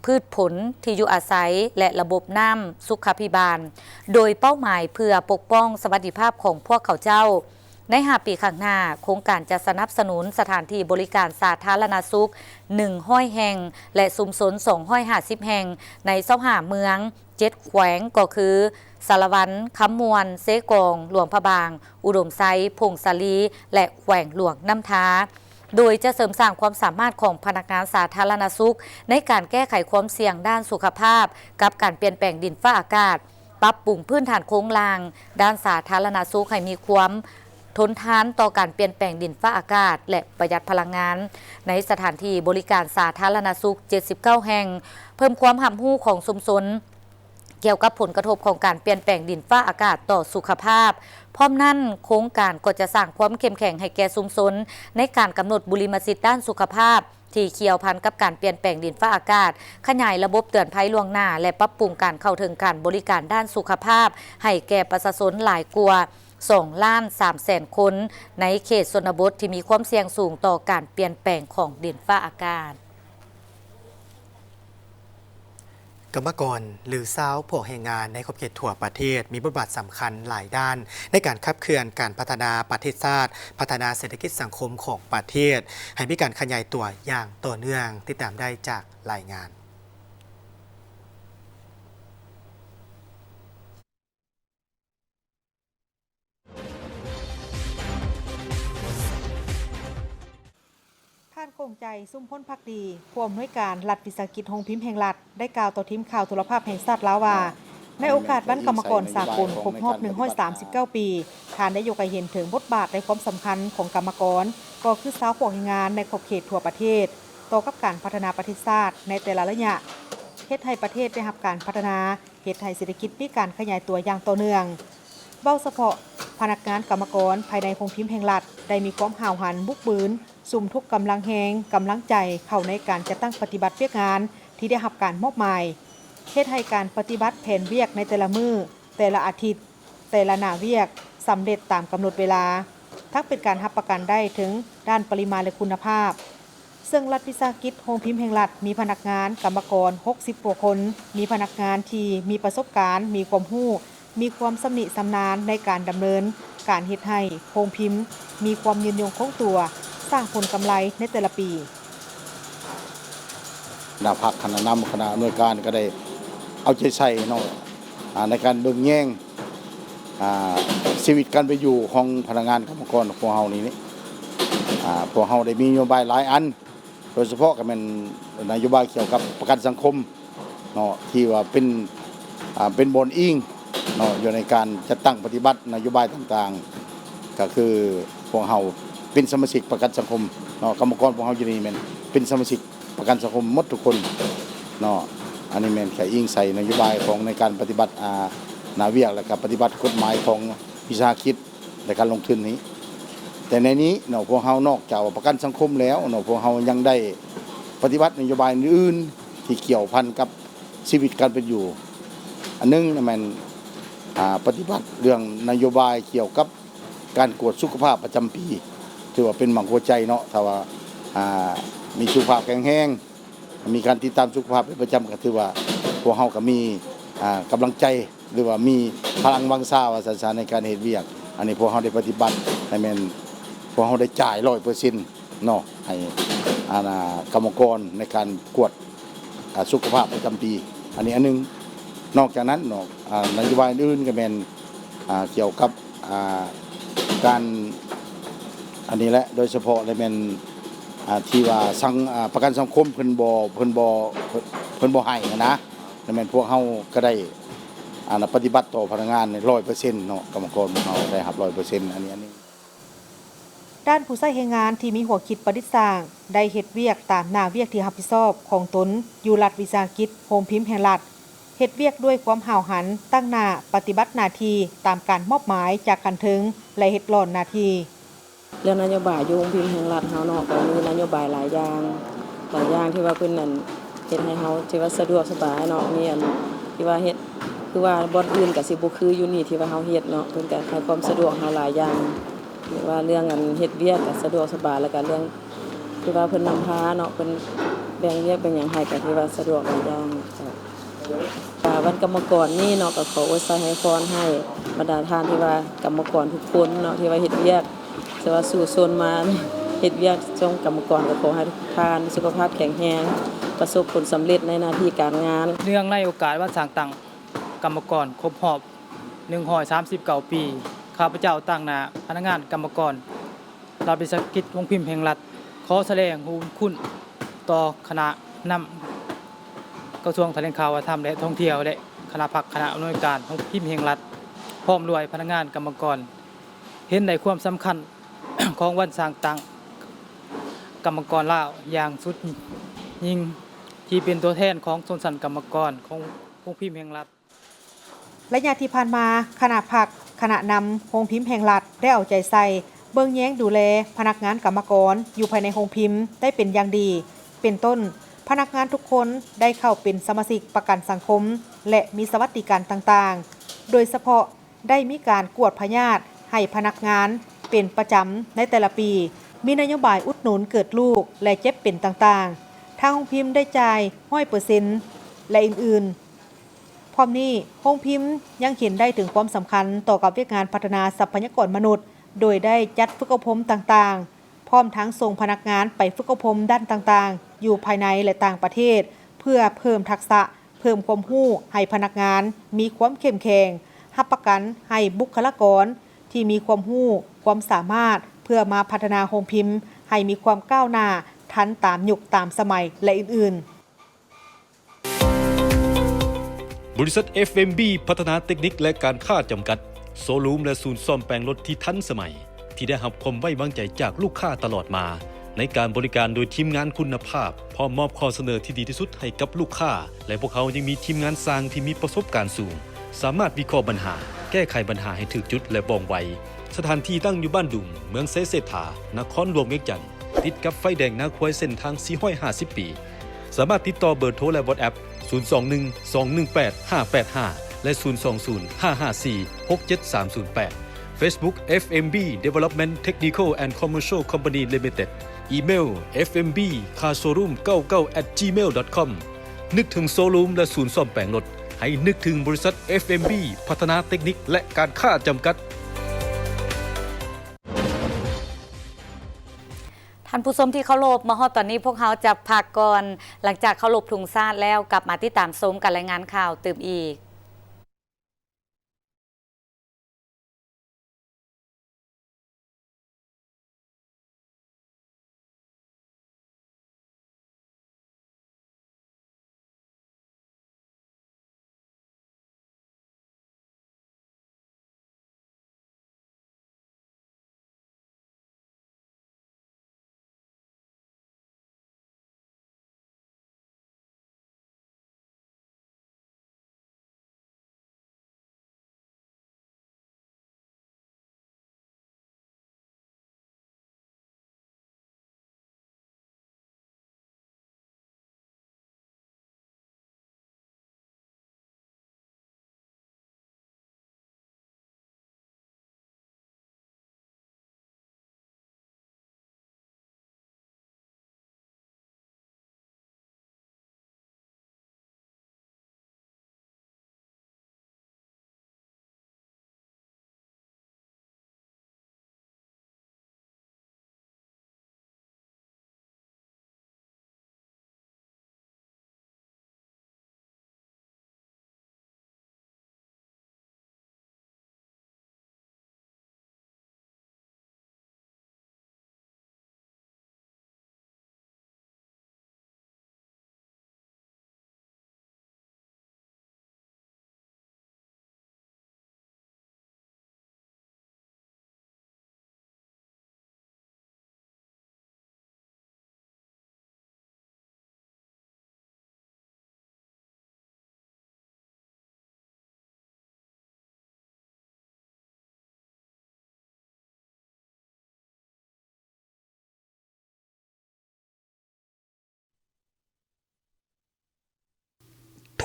ພືດຜົນ, ທີ່ຢູ່ອາໄສ ແລະ ລະບົບນ້ຳສຸຂາພິບານ, ໂດຍເປົ້າໝາຍເພື່ອປົກປ້ອງສະຫວັດດີພາບຂອງພວກເຂົາເຈົ້າ. ໃນຫ້າປີຂ້າງໜ້າ, ໂຄງການຈະສະໜັບສະໜູນສະຖານທີ່ບໍລິການສາທາລະນະສຸກ ໜຶ່ງຮ້ອຍແຫ່ງ ແລະ ຊຸມຊົນ ສອງຮ້ອຍຫ້າສິບແຫ່ງ ໃນ ຊາວຫ້າ ເມືອງ, ເຈັດແຂວງ ກໍຄື ສາລະວັນ, ຄຳມ່ວນ, ເຊກອງ, ຫຼວງພະບາງ, ອຸດົມໄຊ, ຜົ້ງສາລີ ແລະ ແຂວງຫຼວງນ້ຳທາ. ໂດຍຈະເສີມສ້າງຄວາມສາມາດຂອງພະນັກງານສາທາລະນະສຸກໃນການແກ້ໄຂຄວາມສ່ຽງດ້ານສຸຂະພາບກັບການປ່ຽນແປງດິນຟ້າອາກາດ, ປັບປຸງພື້ນຖານໂຄງລ່າງດ້ານສາທາລະນະສຸກໃຫ້ມີຄວາມ ທົນທານຕໍ່ການປ່ຽນແປງດິນຟ້າອາກາດ ແລະ ປະຢັດພະລັງງານ ໃນສະຖານທີ່ບໍລິການສາທາລະນະສຸກ ເຈັດສິບເກົ້າ ແຫ່ງ, ເພີ່ມຄວາມຮັບຮູ້ຂອງຊຸມຊົນກ່ຽວກັບຜົນກະທົບຂອງການປ່ຽນແປງດິນຟ້າອາກາດຕໍ່ສຸຂະພາບ. ພ້ອມນັ້ນ, ໂຄງການກໍຈະສ້າງຄວາມເຂັ້ມແຂງໃຫ້ແກ່ຊຸມຊົນໃນການກຳນົດບຸລິມະສິດດ້ານສຸຂະພາບ ທີ່ກ່ຽວພັນກັບການປ່ຽນແປງດິນຟ້າອາກາດ, ຂະຫຍາຍລະບົບເຕືອນໄພລ່ວງໜ້າ ແລະ ປັບປຸງການເຂົ້າເຖິງການບໍລິການດ້ານສຸຂະພາບໃຫ້ແກ່ປະຊາຊົນຫຼາຍກວ່າສອງລ້ານສາມແສນຄົນ ໃນເຂດຊົນນະບົດທີ່ມີຄວາມສ່ຽງສູງຕໍ່ການປ່ຽນແປງຂອງດິນຟ້າອາກາດ. ກຳມະກອນ ຫຼື ຊາວພວກແຮງງານໃນຂອບເຂດທົ່ວປະເທດ ມີບົດບາດສຳຄັນຫຼາຍດ້ານໃນການຂັບເຄື່ອນການພັດທະນາປະເທດຊາດ, ພັດທະນາເສດຖະກິດສັງຄົມຂອງປະເທດ ໃຫ້ມີການຂະຫຍາຍຕົວຢ່າງຕໍ່ເນື່ອງ. ຕິດຕາມໄດ້ຈາກລາຍງານ. ທ່ານ ຄົງໃຈ ຊຸມພົນພັກດີ ຜູ້ອຳນວຍການລັດວິສາຫະກິດໂຮງພິມແຫ່ງລັດ ໄດ້ກ່າວຕໍ່ທີມຂ່າວໂທລະພາບແຫ່ງຊາດລາວວ່າ, ໃນໂອກາດວັນກຳມະກອນສາກົນຄົບຮອບໜຶ່ງຮ້ອຍສາມສິບເກົ້າປີ, ທ່ານໄດ້ຍົກໃຫ້ເຫັນເຖິງບົດບາດ ແລະ ຄວາມສຳຄັນຂອງກຳມະກອນ, ກໍຄືຊາວພວກແຮງງານໃນຂອບເຂດທົ່ວປະເທດ, ຕໍ່ກັບການພັດທະນາປະເທດຊາດໃນແຕ່ລະໄລຍະ, ເຮັດໃຫ້ປະເທດໄດ້ຮັບການພັດທະນາ, ເຮັດໃຫ້ເສດຖະກິດມີການຂະຫຍາຍຕົວຢ່າງຕໍ່ເນື່ອງ. ເວົ້າສະເພາະພະນັກງານກຳມະກອນພາຍໃນໂຮງພິມແຫ່ງລັດ ໄດ້ມີຄວາມຫ້າວຫັນ, ບຸກບືນ, ສຸມທຸກກຳລັງແຮງ, ກຳລັງໃຈເຂົ້າໃນການຈັດຕັ້ງປະຕິບັດວຽກງານທີ່ໄດ້ຮັບການມອບໝາຍ, ເຮັດໃຫ້ການປະຕິບັດແຜນວຽກໃນແຕ່ລະມື້, ແຕ່ລະອາທິດ, ແຕ່ລະໜ້າວຽກສຳເລັດຕາມກຳນົດເວລາ, ທັງເປັນການຮັບປະກັນໄດ້ເຖິງດ້ານປະລິມານ ແລະ ຄຸນນະພາບ. ເຊິ່ງລັດວິສາຫະກິດໂຮງພິມແຫ່ງລັດ ມີພະນັກງານກຳມະກອນຫົກສິບກວ່າຄົນ, ມີພະນັກງານທີ່ມີປະສົບການ, ມີຄວາມຮູ້, ມີຄວາມຊຳນິຊຳນານໃນການດຳເນີນການເຮັດໃຫ້ໂຮງພິມມີຄວາມຍືນຍົງຄົງຕົວ, ສ້າງຜົນກຳໄລໃນແຕ່ລະປີ. ຄະນະພັກ, ຄະນະນຳ, ຄະນະອຳນວຍການກໍໄດ້ເອົາໃຈໃສ່ເນາະ, ອາ, ໃນການເບິ່ງແຍງ, ອາ, ຊີວິດການເປັນຢູ່ຂອງພະນັກງານກຳມະກອນຂອງພວກເຮົານີ້, ອາ, ພວກເຮົາໄດ້ມີນະໂຍບາຍຫຼາຍອັນ, ໂດຍສະເພາະກໍແມ່ນນະໂຍບາຍກ່ຽວກັບປະກັນສັງຄົມເນາະ ທີ່ວ່າເປັນ, ອາ, ເປັນບ່ອນອີງເນາະ ຢູ່ໃນການຈັດຕັ້ງປະຕິບັດນະໂຍບາຍຕ່າງໆ. ກໍຄືພວກເຮົາເປັນສະມາຊິກປະກັນສັງຄົມເນາະ, ກຳມະກອນພວກເຮົາຢູ່ນີ້ແມ່ນເປັນສະມາຊິກປະກັນສັງຄົມໝົດທຸກຄົນເນາະ. ອັນນີ້ແມ່ນກະອີງໃສ່ນະໂຍບາຍຂອງໃນການປະຕິບັດ, ອາ, ໜ້າວຽກ ແລະ ກະປະຕິບັດກົດໝາຍຂອງວິສາຫະກິດ ໃນການລົງທຶນນີ້. ແຕ່ໃນນີ້ເນາະ ພວກເຮົານອກຈາກວ່າປະກັນສັງຄົມແລ້ວເນາະ ພວກເຮົາຍັງໄດ້ປະຕິບັດນະໂຍບາຍອື່ນໆ ທີ່ກ່ຽວພັນກັບຊີວິດການເປັນຢູ່. ອັນໜຶ່ງແມ່ນ, ອາ, ປະຕິບັດເລື່ອງນະໂຍບາຍກ່ຽວກັບການກວດສຸຂະພາບປະຈຳປີ ຖືວ່າເປັນໝາກຫົວໃຈເນາະ. ຖ້າວ່າ, ອາ, ມີສຸຂະພາບແຂງແຮງ, ມີການຕິດຕາມສຸຂະພາບເປັນປະຈຳ ກໍຖືວ່າພວກເຮົາກໍມີ, ອາ, ກຳລັງໃຈ ຫຼືວ່າມີພະລັງວັງຊາວ່າຊັ້ນຊະ ໃນການເຮັດວຽກ. ອັນນີ້ພວກເຮົາໄດ້ປະຕິບັດ ໃຫ້ແມ່ນ ພວກເຮົາໄດ້ຈ່າຍຮ້ອຍເປີເຊັນເນາະ ໃຫ້, ອັນ, ອາ, ກຳມະກອນໃນການກວດ, ອາ, ສຸຂະພາບປະຈຳປີ. ອັນນີ້ອັນໜຶ່ງ. ນອກຈາກນັ້ນເນາະ, ອາ, ນະໂຍບາຍອື່ນໆ ກໍແມ່ນ, ອາ, ກ່ຽວກັບ, ອາ, ການ, ອັນນີ້ແຫຼະ ໂດຍສະເພາະແລ້ວແມ່ນ, ອາ, ທີ່ວ່າສັງ, ອາ, ປະກັນສັງຄົມເພິ່ນບໍ່, ເພິ່ນບໍ່, ເພິ່ນບໍ່ໃຫ້ຫັ້ນນະ. ແລ້ວແມ່ນພວກເຮົາກໍໄດ້, ອັນ, ປະຕິບັດຕໍ່ພະນັກງານຮ້ອຍເປີເຊັນເນາະ, ກຳມະກອນຂອງເຮົາໄດ້ຮັບຮ້ອຍເປີເຊັນ ອັນນີ້, ອັນນີ້. ດ້ານຜູ້ໃຊ້ແຮງງານທີ່ມີຫົວຄິດປະດິດສ້າງ ໄດ້ເຮັດວຽກຕາມໜ້າວຽກທີ່ຮັບຜິດຊອບຂອງຕົນຢູ່ລັດວິສາຫະກິດໂຮງພິມແຫ່ງລັດ, ເຮັດວຽກດ້ວຍຄວາມຫ້າວຫັນ, ຕັ້ງໜ້າປະຕິບັດໜ້າທີ່ຕາມການມອບໝາຍຈາກຂັ້ນເທິງ ແລະ ເຮັດຫຼ້ອນໜ້າທີ່. ເລື່ອງນະໂຍບາຍຢູ່ໂຮງພິມແຫ່ງລັດເຮົາເນາະ ກໍມີນະໂຍບາຍຫຼາຍຢ່າງ, ຫຼາຍຢ່າງທີ່ວ່າເພິ່ນ ອັນ ເຮັດໃຫ້ເຮົາທີ່ວ່າສະດວກສະບາຍເນາະ, ມີ ອັນ ທີ່ວ່າເຮັດ ຄືວ່າບ່ອນອື່ນກໍຊິບໍ່ຄືຢູ່ນີ້ທີ່ວ່າເຮົາເຮັດເນາະ, ເພິ່ນກໍໃຫ້ຄວາມສະດວກເຮົາຫຼາຍຢ່າງ ຫຼືວ່າເລື່ອງ ອັນ ເຮັດວຽກກໍສະດວກສະບາຍ, ແລ້ວກໍເລື່ອງທີ່ວ່າເພິ່ນນຳພາເນາະ, ເພິ່ນແບ່ງວຽກແບ່ງຫຍັງໃຫ້ ກໍຖືວ່າສະດວກຫຼາຍຢ່າງ. ກະວັນກຳມະກອນນີ້ເນາະ ກະຂໍອວຍໄຊໃຫ້ພອນໃຫ້ບັນດາທ່ານທີ່ວ່າກຳມະກອນທຸກຄົນເນາະ ທີ່ວ່າເຮັດວຽກ ທີ່ວ່າສູ້ຊົນມາເຮັດວຽກຊ່ວງກຳມະກອນ ກະຂໍໃຫ້ທຸກທ່ານສຸຂະພາບແຂງແຮງ ປະສົບຜົນສຳເລັດໃນໜ້າທີ່ການງານ. ເນື່ອງໃນໂອກາດວັນສ້າງຕັ້ງກຳມະກອນຄົບຮອບໜຶ່ງຮ້ອຍສາມສິບເກົ້າປີ, ຂ້າພະເຈົ້າຕາງໜ້າພະນັກງານກຳມະກອນ ລັດວິສາຫະກິດໂຮງພິມແຫ່ງລັດ ຂໍສະແດງບຸນຄຸນຕໍ່ຄະນະນຳກະຊວງຖະແຫຼງຂ່າວ ວັດທະນະທຳ ແລະ ທ່ອງທ່ຽວ ແລະ ຄະນະພັກຄະນະອຳນວຍການໂຮງພິມແຫ່ງລັດ ພ້ອມດ້ວຍພະນັກງານກຳມະກອນ ເຫັນໃນຄວາມສຳຄັນຂອງວັນສ້າງຕັ້ງກຳມະກອນລາວຢ່າງສຸດຍິ່ງ ທີ່ເປັນຕົວແທນຂອງຊົນຊັ້ນກຳມະກອນຂອງໂຮງພິມແຫ່ງລັດ. ໄລຍະທີ່ຜ່ານມາ, ຄະນະພັກ, ຄະນະນຳໂຮງພິມແຫ່ງລັດ ໄດ້ເອົາໃຈໃສ່ເບິ່ງແຍງດູແລພະນັກງານກຳມະກອນຢູ່ພາຍໃນໂຮງພິມໄດ້ເປັນຢ່າງດີ. ເປັນຕົ້ນ, ພະນັກງານທຸກຄົນໄດ້ເຂົ້າເປັນສະມາຊິກປະກັນສັງຄົມ ແລະ ມີສະຫວັດດີການຕ່າງໆ, ໂດຍສະເພາະ ໄດ້ມີການກວດພະຍາດໃຫ້ພະນັກງານເປັນປະຈຳໃນແຕ່ລະປີ, ມີນະໂຍບາຍອຸດໜູນເກີດລູກ ແລະ ເຈັບເປັນຕ່າງໆ, ທາງໂຮງພິມໄດ້ຈ່າຍຮ້ອຍເປີເຊັນ ແລະ ອື່ນໆ. ພ້ອມນີ້, ໂຮງພິມຍັງເຫັນໄດ້ເຖິງຄວາມສຳຄັນຕໍ່ກັບວຽກງານພັດທະນາຊັບພະຍາກອນມະນຸດ, ໂດຍໄດ້ຈັດຝຶກອົບຮົມຕ່າງໆ, ພ້ອມທັງສົ່ງພະນັກງານໄປຝຶກອົບຮົມດ້ານຕ່າງໆ ຢູ່ພາຍໃນ ແລະ ຕ່າງປະເທດ ເພື່ອເພີ່ມທັກສະ ເພີ່ມຄວາມຮູ້ໃຫ້ພະນັກງານມີຄວາມເຂັ້ມແຂງ, ຮັບປະກັນໃຫ້ບຸກຄະລາກອນທີ່ມີຄວາມຮູ້, ຄວາມສາມາດ ເພື່ອມາພັດທະນາໂຮງພິມໃຫ້ມີຄວາມກ້າວໜ້າ, ທັນຕາມຍຸກຕາມສະໄໝ ແລະ ອື່ນໆ. ບໍລິສັດ ເອັຟເອັມບີ ພັດທະນາເຕັກນິກ ແລະ ການຄ້າ ຈຳກັດ, ໂຊຣູມ ແລະ ສູນສ້ອມແປງລົດທີ່ທັນສະໄໝ ທີ່ໄດ້ຮັບຄວາມໄວ້ວາງໃຈຈາກລູກຄ້າຕະຫຼອດມາ ໃນການບໍລິການໂດຍທີມງານຄຸນນະພາບ, ພ້ອມມອບຂໍ້ສະເໜີທີ່ດີທີ່ສຸດໃຫ້ກັບລູກຄ້າ ແລະ ພວກເຮົາຍັງມີທີມງານຊ່າງທີ່ມີປະສົບການສູງ, ສາມາດວິເຄາະບັນຫາ, ແກ້ໄຂບັນຫາໃຫ້ຖືກຈຸດ ແລະ ວ່ອງໄວ. ສະຖານທີ່ຕັ້ງຢູ່ບ້ານດຸງ, ເມືອງໄຊເສດຖາ, ນະຄອນຫຼວງວຽງຈັນ, ຕິດກັບໄຟແດງນາຄວາຍເສັ້ນທາງສີ່ຮ້ອຍຫ້າສິບບີ. ສາມາດຕິດຕໍ່ເບີໂທ ແລະ ວັອດແອັບ ສູນສອງໜຶ່ງ ສອງໜຶ່ງແປດ ຫ້າແປດຫ້າ ແລະ ສູນສອງສູນ ຫ້າຫ້າສີ່ ຫົກເຈັດສາມສູນແປດ. Facebook ເອັຟເອັມບີ Development Technical and Commercial Company Limited. ອີເມວ ເອັຟເອັມບີ Car Showroom ເກົ້າເກົ້າ at gmail dot com. ນຶກເຖິງໂຊຣູມ ແລະ ສູນສ້ອມແປງລົດ, ໃຫ້ນຶກເຖິງບໍລິສັດ ເອັຟເອັມບີ ພັດທະນາເຕັກນິກ ແລະ ການຄ້າ ຈຳກັດ. ທ່ານຜູ້ຊົມທີ່ເຄົາລົບ, ມາຮອດຕອນນີ້ພວກເຮົາຈະພັກກ່ອນ. ຫຼັງຈາກເຄົາລົບທຸງຊາດແລ້ວ, ກັບມາຕິດຕາມຊົມການລາຍງານຂ່າວຕື່ມອີກ.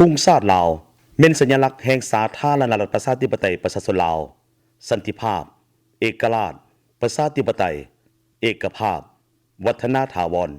ທຸງຊາດລາວ ແມ່ນສັນຍະລັກແຫ່ງສາທາລະນະລັດ ປະຊາທິປະໄຕ ປະຊາຊົນລາວ, ສັນຕິພາບ, ເອກະລາດ, ປະຊາທິປະໄຕ, ເອກະພາບ, ວັດທະນາຖາວອນ.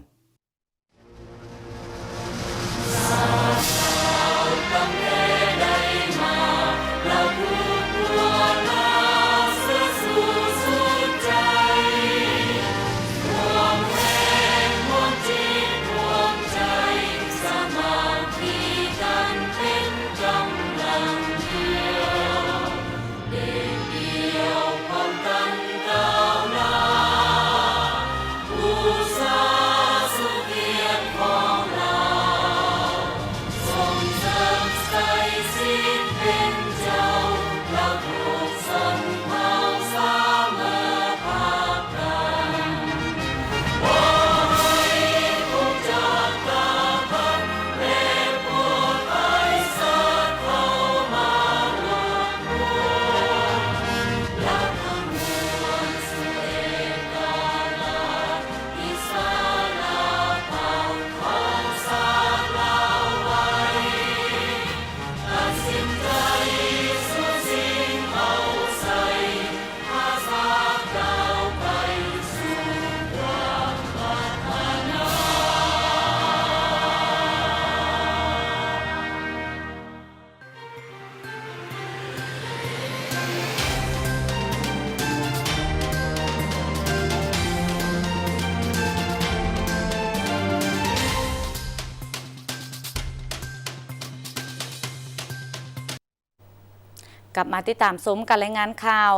ກັບມາຕິດຕາມຊົມການລາຍງານຂ່າວ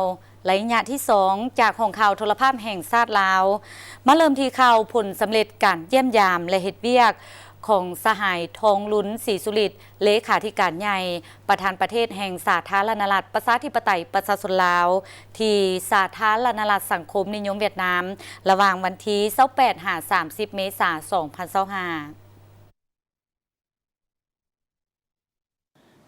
ໄລຍະທີສອງ ຈາກຫ້ອງຂ່າວໂທລະພາບແຫ່ງຊາດລາວ. ມາເລີ່ມທີ່ຂ່າວຜົນສຳເລັດການຢ້ຽມຢາມ ແລະ ເຮັດວຽກຂອງສະຫາຍ ທອງລຸນ ສີສຸລິດ ເລຂາທິການໃຫຍ່ ປະທານປະເທດແຫ່ງສາທາລະນະລັດ ປະຊາທິປະໄຕ ປະຊາຊົນລາວ ທີ່ສາທາລະນະລັດສັງຄົມນິຍົມຫວຽດນາມ ລະຫວ່າງວັນທີຊາວແປດ ຫາ ສາມສິບ ເມສາ ສອງພັນຊາວຫ້າ.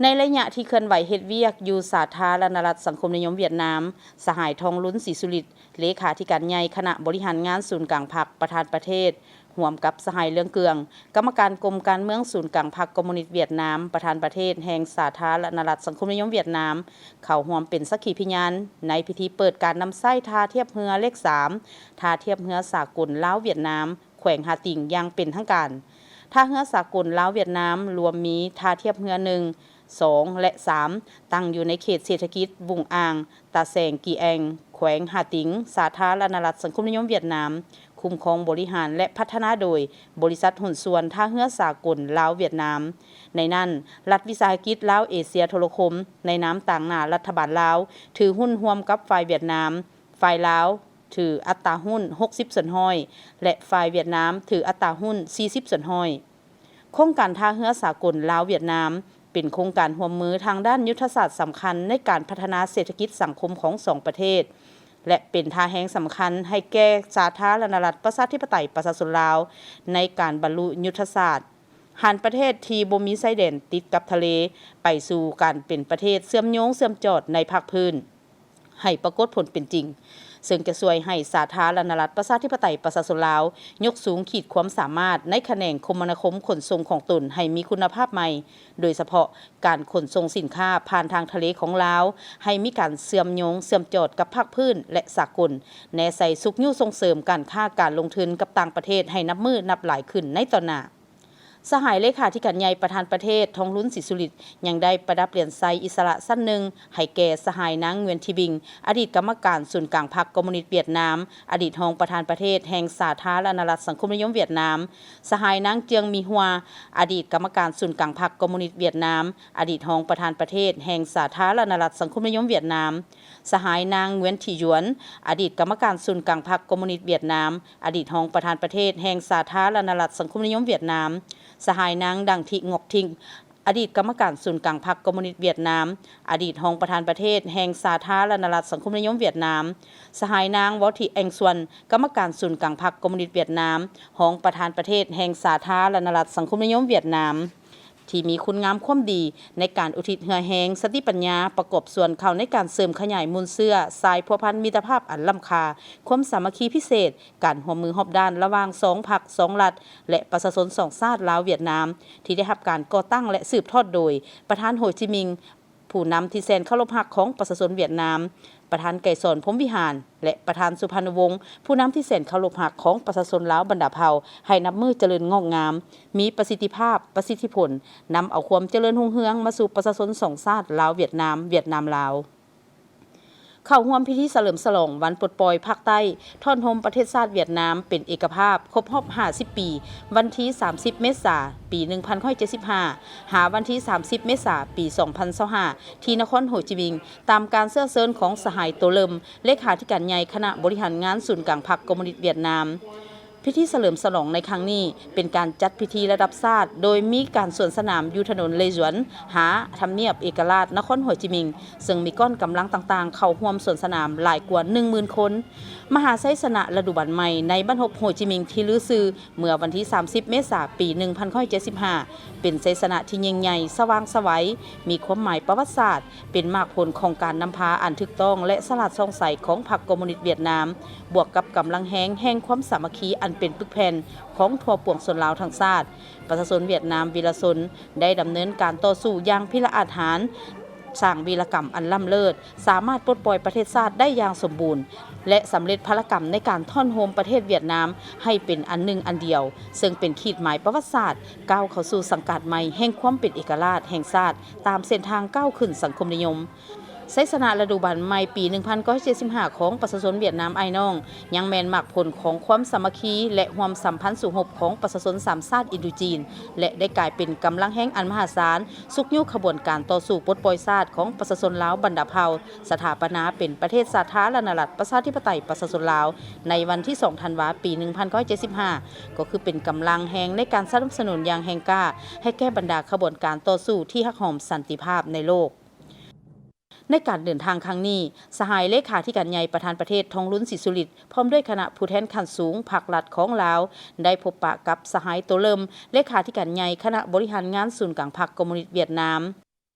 ໃນໄລຍະທີ່ເຄື່ອນໄຫວເຮັດວຽກຢູ່ສາທາລະນະລັດສັງຄົມນິຍົມຫວຽດນາມ, ສະຫາຍ ທອງລຸນ ສີສຸລິດ ເລຂາທິການໃຫຍ່ຄະນະບໍລິຫານງານສູນກາງພັກ, ປະທານປະເທດ, ຮ່ວມກັບສະຫາຍ ເລື່ອງເກືອງ ກຳມະການກົມການເມືອງສູນກາງພັກຄອມມູນິດຫວຽດນາມ, ປະທານປະເທດແຫ່ງສາທາລະນະລັດສັງຄົມນິຍົມຫວຽດນາມ ເຂົ້າຮ່ວມເປັນສັກຂີພິຍານໃນພິທີເປີດການນຳໃຊ້ທ່າທຽບເຮືອເລກສາມ ທ່າທຽບເຮືອສາກົນລາວຫວຽດນາມ ແຂວງຫາຕິງຢ່າງເປັນທາງການ. ທ່າເຮືອສາກົນລາວຫວຽດນາມລວມມີທ່າທຽບເຮືອໜຶ່ງ, ສອງ ແລະ ສາມ ຕັ້ງຢູ່ໃນເຂດເສດຖະກິດວຸງອ່າງ ຕາແສງກີແອງ ແຂວງຫາຕິງ ສາທາລະນະລັດສັງຄົມນິຍົມຫວຽດນາມ, ຄຸ້ມຄອງບໍລິຫານ ແລະ ພັດທະນາໂດຍບໍລິສັດຫຸ້ນສ່ວນທ່າເຮືອສາກົນລາວຫວຽດນາມ. ໃນນັ້ນ, ລັດວິສາຫະກິດລາວເອເຊຍໂທລະຄົມ ໃນນາມຕາງໜ້າລັດຖະບານລາວ ຖືຫຸ້ນຮ່ວມກັບຝ່າຍຫວຽດນາມ, ຝ່າຍລາວຖືອັດຕາຫຸ້ນຫົກສິບສ່ວນຮ້ອຍ ແລະ ຝ່າຍຫວຽດນາມຖືອັດຕາຫຸ້ນສີ່ສິບສ່ວນຮ້ອຍ. ໂຄງການທ່າເຮືອສາກົນລາວຫວຽດນາມ ເປັນໂຄງການຮ່ວມມືທາງດ້ານຍຸດທະສາດສຳຄັນໃນການພັດທະນາເສດຖະກິດສັງຄົມຂອງສອງປະເທດ ແລະ ເປັນທ່າແຮງສຳຄັນໃຫ້ແກ່ສາທາລະນະລັດປະຊາທິປະໄຕປະຊາຊົນລາວ ໃນການບັນລຸຍຸດທະສາດ. ຫັນປະເທດທີ່ບໍ່ມີຊາຍແດນຕິດກັບທະເລ ໄປສູ່ການເປັນປະເທດເຊື່ອມໂຍງເຊື່ອມຈອດໃນພາກພື້ນ ໃຫ້ປາກົດຜົນເປັນຈິງ, ເຊິ່ງຈະຊ່ວຍໃຫ້ສາທາລະນະລັດປະຊາທິປະໄຕປະຊາຊົນລາວ ຍົກສູງຂີດຄວາມສາມາດໃນຂະແໜງຄົມມະນາຄົມຂົນສົ່ງຂອງຕົນໃຫ້ມີຄຸນນະພາບໃໝ່, ໂດຍສະເພາະການຂົນສົ່ງສິນຄ້າຜ່ານທາງທະເລຂອງລາວ ໃຫ້ມີການເຊື່ອມໂຍງເຊື່ອມຈອດກັບພາກພື້ນ ແລະ ສາກົນ, ແນໃສ່ຊຸກຍູ້ສົ່ງເສີມການຄ້າການລົງທຶນກັບຕ່າງປະເທດໃຫ້ນັບມື້ນັບຫຼາຍຂຶ້ນໃນຕໍ່ໜ້າ. ສະຫາຍເລຂາທິການໃຫຍ່ປະທານປະເທດ ທອງລຸນ ສີສຸລິດ ຍັງໄດ້ປະດັບຫຼຽນໄຊອິດສະຫຼະຊັ້ນໜຶ່ງໃຫ້ແກ່ສະຫາຍນາງ ງວຽນ ທີບິງ ອະດີດກຳມະການສູນກາງພັກຄອມມູນິດຫວຽດນາມ, ອະດີດຮອງປະທານປະເທດແຫ່ງສາທາລະນະລັດສັງຄົມນິຍົມຫວຽດນາມ, ສະຫາຍນາງ ເຈືອງ ມີຮົວ ອະດີດກຳມະການສູນກາງພັກຄອມມູນິດຫວຽດນາມ, ອະດີດຮອງປະທານປະເທດແຫ່ງສາທາລະນະລັດສັງຄົມນິຍົມຫວຽດນາມ, ສະຫາຍນາງ ງວຽນ ທີຢວນ ອະດີດກຳມະການສູນກາງພັກຄອມມູນິດຫວຽດນາມ, ອະດີດຮອງປະທານປະເທດແຫ່ງສາທາລະນະລັດສັງຄົມນິຍົມຫວຽດນາມ, ສະຫາຍນາງ ດັງທິ ງອກທິງ ອະດີດກຳມະການສູນກາງພັກຄອມມູນິດຫວຽດນາມ, ອະດີດຮອງປະທານປະເທດແຫ່ງສາທາລະນະລັດສັງຄົມນິຍົມຫວຽດນາມ, ສະຫາຍນາງ ວໍທິ ແອງຊວນ ກຳມະການສູນກາງພັກຄອມມູນິດຫວຽດນາມ, ຮອງປະທານປະເທດແຫ່ງສາທາລະນະລັດສັງຄົມນິຍົມຫວຽດນາມ ທີ່ມີຄຸນງາມຄວາມດີໃນການອຸທິດເຫື່ອແຮງ, ສະຕິປັນຍາ, ປະກອບສ່ວນເຂົ້າໃນການເສີມຂະຫຍາຍມູນເຊື້ອສາຍພົວພັນມິດຕະພາບອັນລ້ຳຄ່າ, ຄວາມສາມັກຄີພິເສດ, ການຮ່ວມມືຮອບດ້ານລະຫວ່າງສອງພັກ, ສອງລັດ ແລະ ປະຊາຊົນສອງຊາດ ລາວ-ຫວຽດນາມ ທີ່ໄດ້ຮັບການກໍ່ຕັ້ງ ແລະ ສືບທອດໂດຍປະທານ ໂຮຈິມິງ, ຜູ້ນຳທີ່ແສນເຄົາລົບຮັກຂອງປະຊາຊົນຫວຽດນາມ, ປະທານ ໄກສອນ ພົມວິຫານ ແລະ ປະທານ ສຸພັນວົງ, ຜູ້ນຳທີ່ແສນເຄົາລົບຮັກຂອງປະຊາຊົນລາວບັນດາເຜົ່າ ໃຫ້ນັບມື້ຈະເລີນງອກງາມ, ມີປະສິດທິພາບ, ປະສິດທິຜົນ, ນຳເອົາຄວາມຈະເລີນຮຸ່ງເຮືອງມາສູ່ປະຊາຊົນສອງຊາດ ລາວ-ຫວຽດນາມ, ຫວຽດນາມ-ລາວ. ເຂົ້າຮ່ວມພິທີສະເຫຼີມສະຫຼອງວັນປົດປ່ອຍພາກໃຕ້, ທ້ອນໂຮມປະເທດຊາດຫວຽດນາມເປັນເອກະພາບຄົບຮອບຫ້າສິບປີ, ວັນທີສາມສິບ ເມສາ ປີໜຶ່ງພັນເກົ້າຮ້ອຍເຈັດສິບຫ້າ ຫາວັນທີສາມສິບ ເມສາ ປີສອງພັນຊາວຫ້າ ທີ່ນະຄອນໂຮຈິມິງ, ຕາມການເຊື້ອເຊີນຂອງສະຫາຍ ໂຕເລີມ ເລຂາທິການໃຫຍ່ຄະນະບໍລິຫານງານສູນກາງພັກຄອມມູນິດຫວຽດນາມ. ພິທີສະເຫຼີມສະຫຼອງໃນຄັ້ງນີ້ ເປັນການຈັດພິທີລະດັບຊາດ ໂດຍມີການສວນສະໜາມຢູ່ຖະໜົນເລຢວນ ຫາທຳນຽບເອກະລາດນະຄອນໂຮຈິມິງ, ເຊິ່ງມີກ້ອນກຳລັງຕ່າງໆເຂົ້າຮ່ວມສວນສະໜາມຫຼາຍກວ່າໜຶ່ງໝື່ນຄົນ. ມະຫາໄຊຊະນະລະດູບັນໃໝ່ໃນບັ້ນຮົບໂຮຈິມິງທີ່ລືຊື່ ເມື່ອວັນທີສາມສິບ ເມສາ ປີໜຶ່ງພັນເກົ້າຮ້ອຍເຈັດສິບຫ້າ ເປັນໄຊຊະນະທີ່ຍິ່ງໃຫຍ່, ສະຫວ່າງໄສໄຫວ, ມີຄວາມໝາຍປະຫວັດສາດ, ເປັນໝາກຜົນຂອງການນຳພາອັນຖືກຕ້ອງ ແລະ ສະຫຼາດສ່ອງໃສຂອງພັກຄອມມູນິດຫວຽດນາມ, ບວກກັບກຳລັງແຮງແຫ່ງຄວາມສາມັກຄີອັນເປັນປຶກແຜ່ນຂອງທົ່ວປວງຊົນລາວທັງຊາດ. ປະຊາຊົນຫວຽດນາມວີລະຊົນໄດ້ດຳເນີນການຕໍ່ສູ້ຢ່າງພິລະອາດຫານ, ສ້າງວີລະກຳອັນລ້ຳເລີດ, ສາມາດປົດປ່ອຍປະເທດຊາດໄດ້ຢ່າງສົມບູນ ແລະ ສຳເລັດພາລະກຳໃນການທ້ອນໂຮມປະເທດຫວຽດນາມໃຫ້ເປັນອັນໜຶ່ງອັນດຽວ, ເຊິ່ງເປັນຂີດໝາຍປະຫວັດສາດກ້າວເຂົ້າສູ່ສັງກາດໃໝ່ແຫ່ງຄວາມເປັນເອກະລາດແຫ່ງຊາດ ຕາມເສັ້ນທາງກ້າວຂຶ້ນສັງຄົມນິຍົມ. ໄຊຊະນະລະດູບັນໃໝ່ປີໜຶ່ງພັນເກົ້າຮ້ອຍເຈັດສິບຫ້າຂອງປະຊາຊົນຫວຽດນາມອ້າຍນ້ອງ ຍັງແມ່ນໝາກຜົນຂອງຄວາມສາມັກຄີ ແລະ ຮ່ວມສຳພັນສູ້ຮົບຂອງປະຊາຊົນສາມຊາດອິນໂດຈີນ ແລະ ໄດ້ກາຍເປັນກຳລັງແຮງອັນມະຫາສານ ຊຸກຍູ້ຂະບວນການຕໍ່ສູ້ປົດປ່ອຍຊາດຂອງປະຊາຊົນລາວບັນດາເຜົ່າ ສະຖາປະນາເປັນປະເທດສາທາລະນະລັດ ປະຊາທິປະໄຕ ປະຊາຊົນລາວ ໃນວັນທີສອງທັນວາ ປີໜຶ່ງພັນເກົ້າຮ້ອຍເຈັດສິບຫ້າ ກໍຄືເປັນກຳລັງແຮງໃນການສະໜັບສະໜູນຢ່າງແຮງກ້າ ໃຫ້ແກ່ບັນດາຂະບວນການຕໍ່ສູ້ທີ່ຮັກຫອມສັນຕິພາບໃນໂລກ. ໃນການເດີນທາງຄັ້ງນີ້, ສະຫາຍເລຂາທິການໃຫຍ່ປະທານປະເທດ ທອງລຸນ ສີສຸລິດ ພ້ອມດ້ວຍຄະນະຜູ້ແທນຂັ້ນສູງພັກລັດຂອງລາວ ໄດ້ພົບປະກັບສະຫາຍ ໂຕເລີມ ເລຂາທິການໃຫຍ່ຄະນະບໍລິຫານງານສູນກາງພັກຄອມມູນິດຫວຽດນາມ,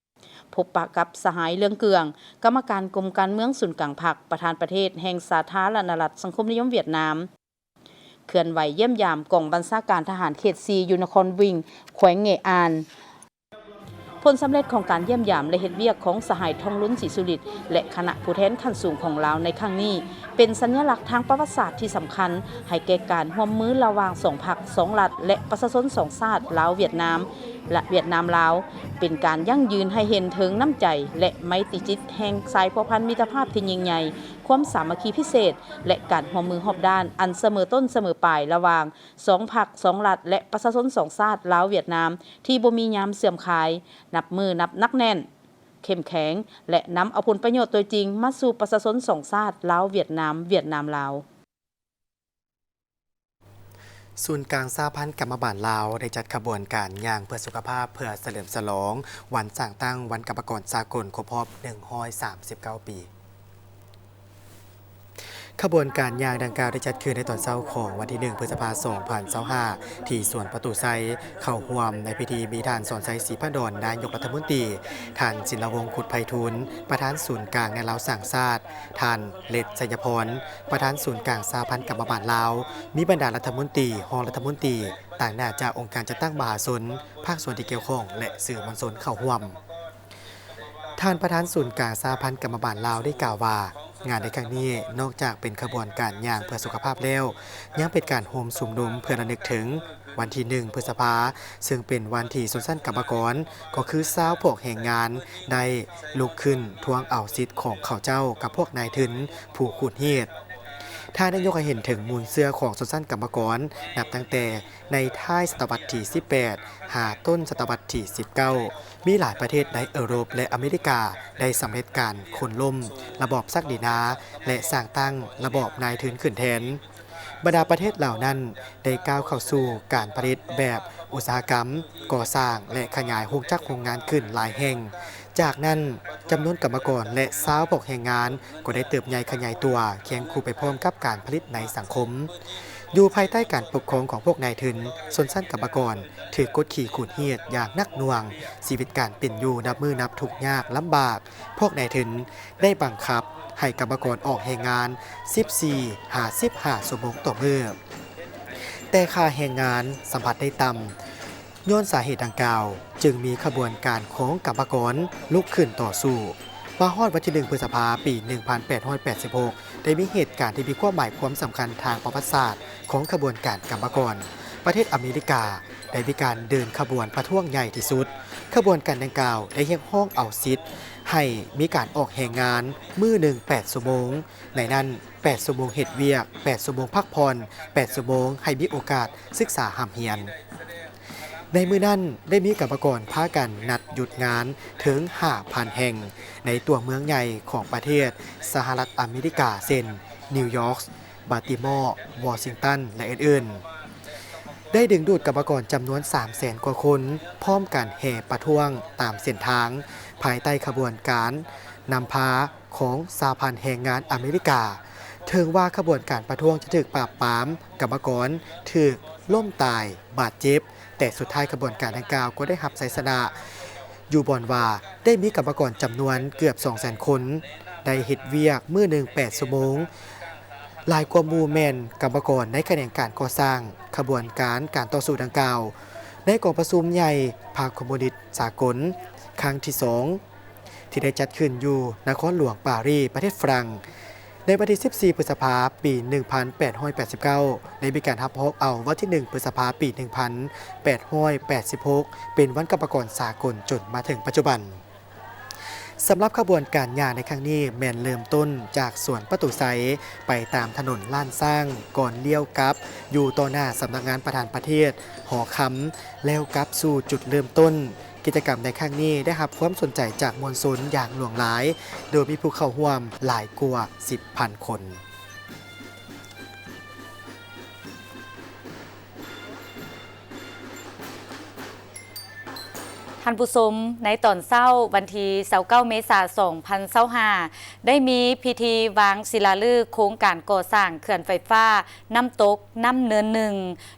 ພົບປະກັບສະຫາຍ ເລື່ອງເກືອງ ກຳມະການກົມການເມືອງສູນກາງພັກ ປະທານປະເທດແຫ່ງສາທາລະນະລັດສັງຄົມນິຍົມຫວຽດນາມ, ເຄື່ອນໄຫວຢ້ຽມຢາມກອງບັນຊາການທະຫານເຂດສີ່ ຢູ່ນະຄອນວິງ ແຂວງເງອານ. ຜົນສຳເລັດຂອງການຢ້ຽມຢາມ ແລະ ເຮັດວຽກຂອງສະຫາຍ ທອງລຸນ ສີສຸລິດ ແລະ ຄະນະຜູ້ແທນຂັ້ນສູງຂອງລາວໃນຄັ້ງນີ້ ເປັນສັນຍະລັກທາງປະຫວັດສາດທີ່ສຳຄັນ ໃຫ້ແກ່ການຮ່ວມມືລະຫວ່າງສອງພັກສອງລັດ ແລະ ປະຊາຊົນສອງຊາດ ລາວ-ຫວຽດນາມ ແລະ ຫວຽດນາມ-ລາວ, ເປັນການຢັ້ງຢືນໃຫ້ເຫັນເຖິງນ້ຳໃຈ ແລະ ໄມຕີຈິດແຫ່ງສາຍພົວພັນມິດຕະພາບທີ່ຍິ່ງໃຫຍ່, ຄວາມສາມັກຄີພິເສດ ແລະ ການຮ່ວມມືຮອບດ້ານອັນສະເໝີຕົ້ນສະເໝີປາຍລະຫວ່າງສອງພັກສອງລັດ ແລະ ປະຊາຊົນສອງຊາດ ລາວ-ຫວຽດນາມ ທີ່ບໍ່ມີຍາມເສື່ອມຄາຍ, ນັບມື້ນັບໜັກແໜ້ນ, ເຂັ້ມແຂງ ແລະ ນຳເອົາຜົນປະໂຫຍດຕົວຈິງມາສູ່ປະຊາຊົນສອງຊາດ ລາວ-ຫວຽດນາມ, ຫວຽດນາມ-ລາວ. ສູນກາງສະຫະພັນກຳມະບານລາວ ໄດ້ຈັດຂະບວນການຍ່າງເພື່ອສຸຂະພາບ ເພື່ອສະເຫຼີມສະຫຼອງວັນສ້າງຕັ້ງວັນກຳມະກອນສາກົນຄົບຮອບໜຶ່ງຮ້ອຍສາມສິບເກົ້າປີ. ຂະບວນການຍ່າງດັ່ງກ່າວໄດ້ຈັດຂຶ້ນໃນຕອນເຊົ້າຂອງວັນທີໜຶ່ງ ພຶດສະພາ ສອງພັນຊາວຫ້າ ທີ່ສວນປະຕູໄຊ, ເຂົ້າຮ່ວມໃນພິທີມີທ່ານ ສອນໄຊ ສີພັນດອນ ນາຍົກລັດຖະມົນຕີ, ທ່ານ ສິນລະວົງ ຄຸດໄພທູນ ປະທານສູນກາງແນວລາວສ້າງຊາດ, ທ່ານ ເລັດ ໄຊຍະພອນ ປະທານສູນກາງສະຫະພັນກຳມະບານລາວ, ມີບັນດາລັດຖະມົນຕີ, ຮອງລັດຖະມົນຕີ, ຕາງໜ້າຈາກອົງການຈັດຕັ້ງມະຫາຊົນ, ພາກສ່ວນທີ່ກ່ຽວຂ້ອງ ແລະ ສື່ມວນຊົນເຂົ້າຮ່ວມ. ທ່ານປະທານສູນກາງສະຫະພັນກຳມະບານລາວໄດ້ກ່າວວ່າ, ງານໃນຄັ້ງນີ້ນອກຈາກເປັນຂະບວນການຍ່າງເພື່ອສຸຂະພາບແລ້ວ, ຍັງເປັນການໂຮມຊຸມນຸມເພື່ອລະນຶກເຖິງວັນທີໜຶ່ງ ພຶດສະພາ, ເຊິ່ງເປັນວັນທີ່ຊົນຊັ້ນກຳມະກອນ, ກໍຄືຊາວພວກແຮງງານ ໄດ້ລຸກຂຶ້ນທວງເອົາສິດຂອງເຂົາເຈົ້າກັບພວກນາຍທຶນຜູ້ຂູດຮີດ. ທ່ານໄດ້ຍົກໃຫ້ເຫັນເຖິງມູນເຊື້ອຂອງຊົນຊັ້ນກຳມະກອນ ນັບຕັ້ງແຕ່ ໃນທ້າຍສະຕະວັດທີສິບແປດ ຫາຕົ້ນສະຕະວັດທີສິບເກົ້າ, ມີຫຼາຍປະເທດໃນເອີຣົບ ແລະ ອາເມລິກາ ໄດ້ສຳເລັດການໂຄ່ນລົ້ມລະບອບສັກດິນາ ແລະ ສ້າງຕັ້ງລະບອບນາຍທຶນຂຶ້ນແທນ. ບັນດາປະເທດເຫຼົ່ານັ້ນໄດ້ກ້າວເຂົ້າສູ່ການຜະລິດແບບອຸດສາຫະກຳ, ກໍ່ສ້າງ ແລະ ຂະຫຍາຍໂຮງຈັກໂຮງງານຂຶ້ນຫຼາຍແຫ່ງ. ຈາກນັ້ນ, ຈຳນວນກຳມະກອນ ແລະ ຊາວພວກແຮງງານກໍໄດ້ເຕີບໃຫຍ່ຂະຫຍາຍຕົວຄຽງຄູ່ໄປພ້ອມກັບການຜະລິດໃນສັງຄົມ. ຢູ່ພາຍໃຕ້ການປົກຄອງຂອງພວກນາຍທຶນ, ຊົນຊັ້ນກຳມະກອນຖືກກົດຂີ່ຂູດຮີດຢ່າງໜັກໜ່ວງ, ຊີວິດການເປັນຢູ່ນັບມື້ນັບທຸກຍາກລຳບາກ. ພວກນາຍທຶນໄດ້ບັງຄັບໃຫ້ກຳມະກອນອອກແຮງງານສິບສີ່ຫາສິບຫ້າຊົ່ວໂມງຕໍ່ມື້, ແຕ່ຄ່າແຮງງານສຳພັດໄດ້ຕ່ຳ. ຍ້ອນສາເຫດດັ່ງກ່າວ, ຈຶ່ງມີຂະບວນການຂອງກຳມະກອນລຸກຂຶ້ນຕໍ່ສູ້. ມາຮອດວັນທີໜຶ່ງ ພຶດສະພາ ປີໜຶ່ງພັນແປດຮ້ອຍແປດສິບຫົກ ໄດ້ມີເຫດການທີ່ມີຄວາມໝາຍຄວາມສຳຄັນທາງປະຫວັດສາດຂອງຂະບວນການກຳມະກອນ. ປະເທດອາເມລິກາໄດ້ມີການເດີນຂະບວນປະທ້ວງໃຫຍ່ທີ່ສຸດ. ຂະບວນການດັ່ງກ່າວໄດ້ຮຽກຮ້ອງເອົາສິດໃຫ້ມີການອອກແຮງງານມື້ໜຶ່ງແປດຊົ່ວໂມງ, ໃນນັ້ນ ແປດຊົ່ວໂມງເຮັດວຽກ, ແປດຊົ່ວໂມງພັກຜ່ອນ, ແປດຊົ່ວໂມງໃຫ້ມີໂອກາດສຶກສາຮ່ຳຮຽນ. ໃນມື້ນັ້ນໄດ້ມີກຳມະກອນພາກັນນັດຢຸດງານເຖິງຫ້າພັນແຫ່ງ ໃນຕົວເມືອງໃຫຍ່ຂອງປະເທດສະຫະລັດອາເມລິກາ ເຊັ່ນ ນິວຢອກ, ບາຕີມໍ, ວໍຊິງຕັນ ແລະ ອື່ນໆ. ໄດ້ດຶງດູດກຳມະກອນຈຳນວນສາມແສນກວ່າຄົນ ພ້ອມກັນແຫ່ປະທ້ວງຕາມເສັ້ນທາງ ພາຍໃຕ້ຂະບວນການນຳພາ ຂອງສະຫະພັນແຮງງານອາເມລິກາ. ເຖິງວ່າຂະບວນການປະທ້ວງຈະຖືກປາບປາມ, ກຳມະກອນຖືກລົ້ມຕາຍ, ບາດເຈັບ, ແຕ່ສຸດທ້າຍຂະບວນການດັ່ງກ່າວກໍໄດ້ຮັບໄຊຊະນະ ຢູ່ບ່ອນວ່າໄດ້ມີກຳມະກອນຈຳນວນເກືອບສອງແສນຄົນ ໄດ້ເຮັດວຽກມື້ໜຶ່ງແປດຊົ່ວໂມງ, ຫຼາຍກວ່າໝູ່ແມ່ນກຳມະກອນໃນຂະແໜງການກໍ່ສ້າງ. ຂະບວນການການຕໍ່ສູ້ດັ່ງກ່າວ ໃນກອງປະຊຸມໃຫຍ່ພັກຄອມມູນິດສາກົນຄັ້ງທີສອງ ທີ່ໄດ້ຈັດຂຶ້ນຢູ່ນະຄອນຫຼວງປາຣີ ປະເທດຝຣັ່ງ ໃນວັນທີສິບສີ່ ພຶດສະພາ ປີໜຶ່ງພັນແປດຮ້ອຍແປດສິບເກົ້າ ໄດ້ມີການຮັບຮອງເອົາວັນທີໜຶ່ງ ພຶດສະພາ ປີໜຶ່ງພັນແປດຮ້ອຍແປດສິບຫົກ ເປັນວັນກຳມະກອນສາກົນຈົນມາເຖິງປັດຈຸບັນ. ສຳລັບຂະບວນການຍ່າງໃນຄັ້ງນີ້ ແມ່ນເລີ່ມຕົ້ນຈາກສວນປະຕູໄຊ ໄປຕາມຖະໜົນລ້ານຊ້າງ ກ່ອນລ້ຽວກັບຢູ່ຕໍ່ໜ້າສຳນັກງານປະທານປະເທດຫໍຄຳ ແລ້ວກັບສູ່ຈຸດເລີ່ມຕົ້ນ. ກິດຈະກຳໃນຄັ້ງນີ້ໄດ້ຮັບຄວາມສົນໃຈຈາກມວນຊົນຢ່າງຫຼວງຫຼາຍ ໂດຍມີຜູ້ເຂົ້າຮ່ວມຫຼາຍກວ່າສິບພັນຄົນ. ທ່ານຜູ້ຊົມ, ໃນຕອນເຊົ້າວັນທີຊາວເກົ້າ ເມສາ ສອງພັນຊາວຫ້າ ໄດ້ມີພິທີວາງສິລາລຶກໂຄງການກໍ່ສ້າງເຂື່ອນໄຟຟ້ານ້ຳຕົກນ້ຳເນີນໜຶ່ງ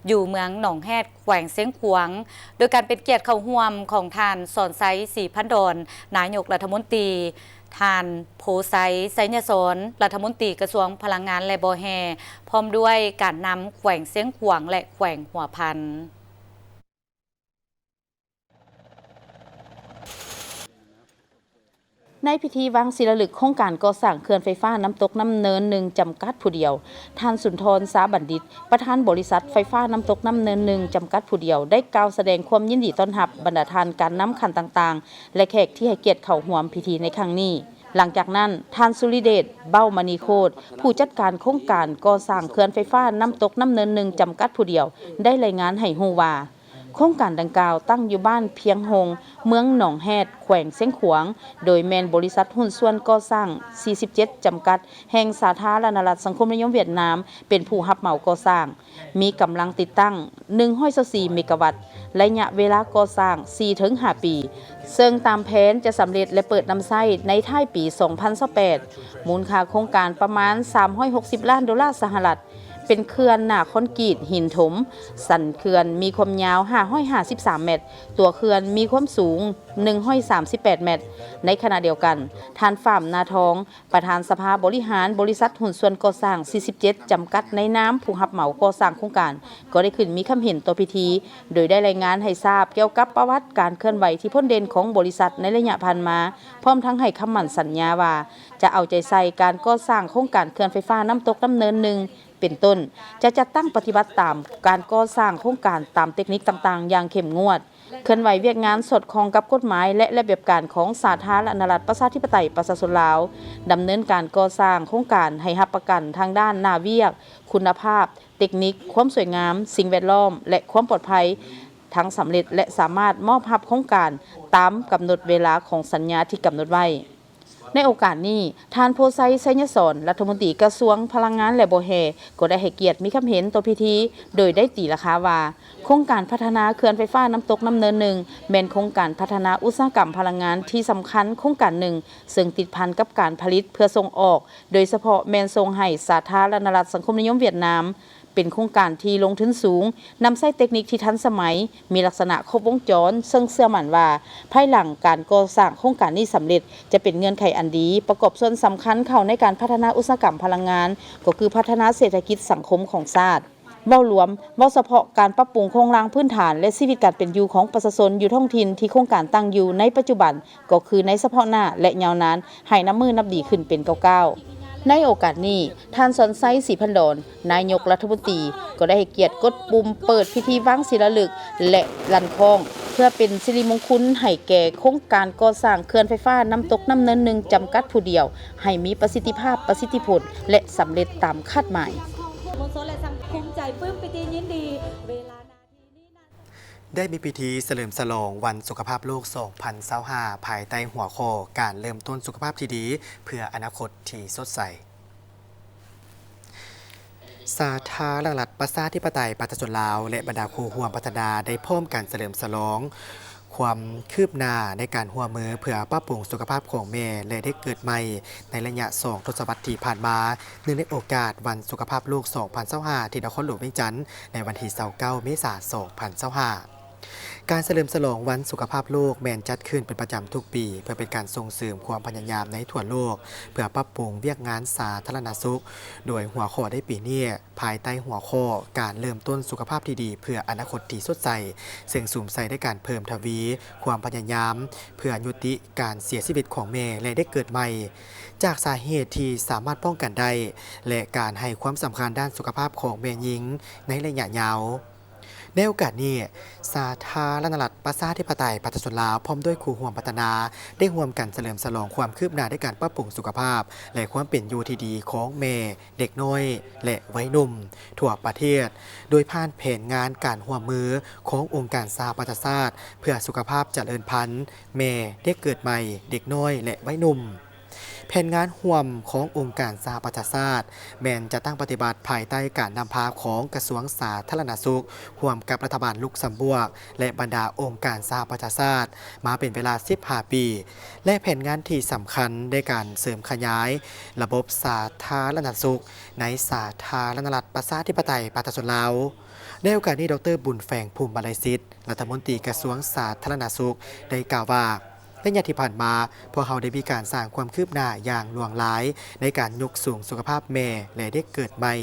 ຢູ່ເມືອງໜອງແຮດ ແຂວງຊຽງຂວາງ ໂດຍການເປັນກຽດເຂົ້າຮ່ວມຂອງທ່ານ ສອນໄຊ ສີພັນດອນ ນາຍົກລັດຖະມົນຕີ, ທ່ານ ໂພໄຊ ໄຊຍະສອນ ລັດຖະມົນຕີກະຊວງພະລັງງານ ແລະ ບໍ່ແຮ່ ພ້ອມດ້ວຍການນຳແຂວງຊຽງຂວາງ ແລະ ແຂວງຫົວພັນ. ໃນພິທີວາງສິລາລຶກໂຄງການກໍ່ສ້າງເຂື່ອນໄຟຟ້ານ້ຳຕົກນ້ຳເນີນໜຶ່ງ ຈຳກັດຜູ້ດຽວ, ທ່ານ ສຸນທອນ ຊາບັນດິດ ປະທານບໍລິສັດໄຟຟ້ານ້ຳຕົກນ້ຳເນີນໜຶ່ງ ຈຳກັດຜູ້ດຽວ ໄດ້ກ່າວສະແດງຄວາມຍິນດີຕ້ອນຮັບບັນດາທ່ານການນຳຂັ້ນຕ່າງໆ ແລະ ແຂກທີ່ໃຫ້ກຽດເຂົ້າຮ່ວມພິທີໃນຄັ້ງນີ້. ຫຼັງຈາກນັ້ນ, ທ່ານ ສຸລິເດດ ເບົ້າມະນີໂຄດ ຜູ້ຈັດການໂຄງການກໍ່ສ້າງເຂື່ອນໄຟຟ້ານ້ຳຕົກນ້ຳເນີນໜຶ່ງ ຈຳກັດຜູ້ດຽວ ໄດ້ລາຍງານໃຫ້ຮູ້ວ່າ ໂຄງການດັ່ງກ່າວຕັ້ງຢູ່ບ້ານພຽງຫົງ, ເມືອງໜອງແຮດ, ແຂວງຊຽງຂວາງ, ໂດຍແມ່ນບໍລິສັດຫຸ້ນສ່ວນກໍ່ສ້າງ ສີ່ສິບເຈັດ ຈຳກັດ ແຫ່ງສາທາລະນະລັດສັງຄົມນິຍົມຫວຽດນາມ ເປັນຜູ້ຮັບເໝົາກໍ່ສ້າງ. ມີກຳລັງຕິດຕັ້ງ ໜຶ່ງຮ້ອຍຊາວສີ່ ເມກາວັດ, ໄລຍະເວລາກໍ່ສ້າງ ສີ່ເຖິງຫ້າປີ, ເຊິ່ງຕາມແຜນຈະສຳເລັດ ແລະ ເປີດນຳໃຊ້ໃນທ້າຍປີ ສອງພັນຊາວແປດ. ມູນຄ່າໂຄງການປະມານ ສາມຮ້ອຍຫົກສິບລ້ານໂດລາສະຫະລັດ, ເປັນເຂື່ອນໜ້າຄອນກຣີດຫີນຖົມ, ສັນເຂື່ອນມີຄວາມຍາວ ຫ້າຮ້ອຍຫ້າສິບສາມແມັດ, ຕົວເຂື່ອນມີຄວາມສູງ ໜຶ່ງຮ້ອຍສາມສິບແປດແມັດ. ໃນຂະນະດຽວກັນ, ທ່ານ ຝາມ ນາທອງ ປະທານສະພາບໍລິຫານບໍລິສັດຫຸ້ນສ່ວນກໍ່ສ້າງ ສີ່ສິບເຈັດ ຈຳກັດ ໃນນາມຜູ້ຮັບເໝົາກໍ່ສ້າງໂຄງການ ກໍໄດ້ຂຶ້ນມີຄຳເຫັນຕໍ່ພິທີ, ໂດຍໄດ້ລາຍງານໃຫ້ຊາບກ່ຽວກັບປະຫວັດການເຄື່ອນໄຫວທີ່ພົ້ນເດັ່ນຂອງບໍລິສັດໃນໄລຍະຜ່ານມາ, ພ້ອມທັງໃຫ້ຄຳໝັ້ນສັນຍາວ່າ ຈະເອົາໃຈໃສ່ການກໍ່ສ້າງໂຄງການເຂື່ອນໄຟຟ້ານ້ຳຕົກນ້ຳເນີນໜຶ່ງ ເປັນຕົ້ນ, ຈະຈັດຕັ້ງປະຕິບັດຕາມການກໍ່ສ້າງໂຄງການຕາມເຕັກນິກຕ່າງໆຢ່າງເຂັ້ມງວດ, ເຄື່ອນໄຫວວຽກງານສອດຄ່ອງກັບກົດໝາຍ ແລະ ລະບຽບການຂອງສາທາລະນະລັດປະຊາທິປະໄຕປະຊາຊົນລາວ, ດຳເນີນການກໍ່ສ້າງໂຄງການໃຫ້ຮັບປະກັນທາງດ້ານໜ້າວຽກ, ຄຸນນະພາບ, ເຕັກນິກ, ຄວາມສວຍງາມ, ສິ່ງແວດລ້ອມ ແລະ ຄວາມປອດໄພ ທັງສຳເລັດ ແລະ ສາມາດມອບຮັບໂຄງການຕາມກຳນົດເວລາຂອງສັນຍາທີ່ກຳນົດໄວ້. ໃນໂອກາດນີ້, ທ່ານ ໂພໄຊ ໄຊຍະສອນ ລັດຖະມົນຕີກະຊວງພະລັງງານ ແລະ ບໍ່ແຮ່ ກໍໄດ້ໃຫ້ກຽດມີຄຳເຫັນຕໍ່ພິທີ, ໂດຍໄດ້ຕີລາຄາວ່າ ໂຄງການພັດທະນາເຂື່ອນໄຟຟ້ານ້ຳຕົກນ້ຳເນີນໜຶ່ງ ແມ່ນໂຄງການພັດທະນາອຸດສາຫະກຳພະລັງງານທີ່ສຳຄັນໂຄງການໜຶ່ງ, ເຊິ່ງຕິດພັນກັບການຜະລິດເພື່ອສົ່ງອອກ, ໂດຍສະເພາະແມ່ນສົ່ງໃຫ້ສາທາລະນະລັດສັງຄົມນິຍົມຫວຽດນາມ. ເປັນໂຄງການທີ່ລົງທຶນສູງ, ນຳໃຊ້ເຕັກນິກທີ່ທັນສະໄໝ, ມີລັກສະນະຄົບວົງຈອນ, ເຊິ່ງເຊື່ອໝັ້ນວ່າ ພາຍຫຼັງການກໍ່ສ້າງໂຄງການນີ້ສຳເລັດ, ຈະເປັນເງື່ອນໄຂອັນດີ ປະກອບສ່ວນສຳຄັນເຂົ້າໃນການພັດທະນາອຸດສາຫະກຳພະລັງງານ, ກໍຄືພັດທະນາເສດຖະກິດສັງຄົມຂອງຊາດ. ເວົ້າລວມ, ເວົ້າສະເພາະການປັບປຸງໂຄງລ່າງພື້ນຖານ ແລະ ຊີວິດການເປັນຢູ່ຂອງປະຊາຊົນຢູ່ທ້ອງຖິ່ນທີ່ໂຄງການຕັ້ງຢູ່ໃນປັດຈຸບັນ, ກໍຄືໃນສະເພາະໜ້າ ແລະ ຍາວນານ ໃຫ້ນັບມື້ນັບດີຂຶ້ນເປັນກ້າວໆ. ໃນໂອກາດນີ້, ທ່ານ ສອນໄຊ ສີພັນດອນ ນາຍົກລັດຖະມົນຕີ ກໍໄດ້ໃຫ້ກຽດກົດປຸ່ມເປີດພິທີວາງສິລາລຶກ ແລະ ລັນຄ້ອງ ເພື່ອເປັນສິລິມົງຄຸນໃຫ້ແກ່ໂຄງການກໍ່ສ້າງເຂື່ອນໄຟຟ້ານ້ຳຕົກນ້ຳເນີນໜຶ່ງ ຈຳກັດຜູ້ດຽວ ໃຫ້ມີປະສິດທິພາບ, ປະສິດທິຜົນ ແລະ ສຳເລັດຕາມຄາດໝາຍ. ມວນຊົນ ແລະ ສັງຄົມ ພູມໃຈ ປຶ້ມປີຕິ ຍິນດີ ເວລານາທີນີ້ນະ ໄດ້ມີພິທີສະເຫຼີມສະຫຼອງວັນສຸຂະພາບໂລກ ສອງພັນຊາວຫ້າ ພາຍໃຕ້ຫົວຂໍ້ ການເລີ່ມຕົ້ນສຸຂະພາບທີ່ດີ ເພື່ອອະນາຄົດທີ່ສົດໃສ. ສາທາລະນະລັດປະຊາທິປະໄຕປະຊາຊົນລາວ ແລະ ບັນດາຄູ່ຮ່ວມພັດທະນາ ໄດ້ພ້ອມກັນສະເຫຼີມສະຫຼອງຄວາມຄືບໜ້າໃນການຮ່ວມມືເພື່ອປັບປຸງສຸຂະພາບຂອງແມ່ ແລະ ເດັກເກີດໃໝ່ ໃນໄລຍະສອງທົດສະວັດທີ່ຜ່ານມາ, ເນື່ອງໃນໂອກາດວັນສຸຂະພາບໂລກ ສອງພັນຊາວຫ້າ ທີ່ນະຄອນຫຼວງວຽງຈັນ ໃນວັນທີຊາວເກົ້າ ເມສາ ສອງພັນຊາວຫ້າ. ການສະເຫຼີມສະຫຼອງວັນສຸຂະພາບໂລກແມ່ນຈັດຂຶ້ນເປັນປະຈຳທຸກປີ ເພື່ອເປັນການສົ່ງເສີມຄວາມພະຍາຍາມໃນທົ່ວໂລກ ເພື່ອປັບປຸງວຽກງານສາທາລະນະສຸກ, ໂດຍຫົວຂໍ້ໃນປີນີ້ ພາຍໃຕ້ຫົວຂໍ້ ການເລີ່ມຕົ້ນສຸຂະພາບທີ່ດີເພື່ອອະນາຄົດທີ່ສົດໃສ, ເຊິ່ງສຸມໃສ່ໃນການເພີ່ມທະວີຄວາມພະຍາຍາມ ເພື່ອຍຸຕິການເສຍຊີວິດຂອງແມ່ ແລະ ເດັກເກີດໃໝ່ ຈາກສາເຫດທີ່ສາມາດປ້ອງກັນໄດ້ ແລະ ການໃຫ້ຄວາມສຳຄັນດ້ານສຸຂະພາບຂອງແມ່ຍິງໃນໄລຍະຍາວ. ໃນໂອກາດນີ້, ສາທາລະນະລັດ ປະຊາທິປະໄຕ ປະຊາຊົນລາວ ພ້ອມດ້ວຍຄູ່ຮ່ວມພັດທະນາ ໄດ້ຮ່ວມກັນສະເຫຼີມສະຫຼອງຄວາມຄືບໜ້າໃນການປັບປຸງສຸຂະພາບ ແລະ ຄວາມເປັນຢູ່ທີ່ດີຂອງແມ່, ເດັກນ້ອຍ ແລະ ໄວໜຸ່ມທົ່ວປະເທດ, ໂດຍຜ່ານແຜນງານການຮ່ວມມືຂອງອົງການສະຫະປະຊາຊາດ ເພື່ອສຸຂະພາບຈະເລີນພັນ ແມ່, ເດັກເກີດໃໝ່, ເດັກນ້ອຍ ແລະ ໄວໜຸ່ມ. ແຜນງານຮ່ວມຂອງອົງການສະຫະປະຊາຊາດ ແມ່ນຈັດຕັ້ງປະຕິບັດພາຍໃຕ້ການນຳພາຂອງກະຊວງສາທາລະນະສຸກ ຮ່ວມກັບລັດຖະບານລຸກຊຳບວກ ແລະ ບັນດາອົງການສະຫະປະຊາຊາດ ມາເປັນເວລາສິບຫ້າປີ ແລະ ແຜນງານທີ່ສຳຄັນໃນການເສີມຂະຫຍາຍລະບົບສາທາລະນະສຸກໃນສາທາລະນະລັດ ປະຊາທິປະໄຕ ປະຊາຊົນລາວ. ໃນໂອກາດນີ້, ດອກເຕີ ບຸນແຝງ ພູມມະໄລສິດ ລັດຖະມົນຕີກະຊວງສາທາລະນະສຸກ ໄດ້ກ່າວວ່າ, ໄລຍະທີ່ຜ່ານມາ, ພວກເຮົາໄດ້ມີການສ້າງຄວາມຄືບໜ້າຢ່າງຫຼວງຫຼາຍ ໃນການຍົກສູງສຸຂະພາບແມ່ ແລະ ເດັກເກີດໃໝ່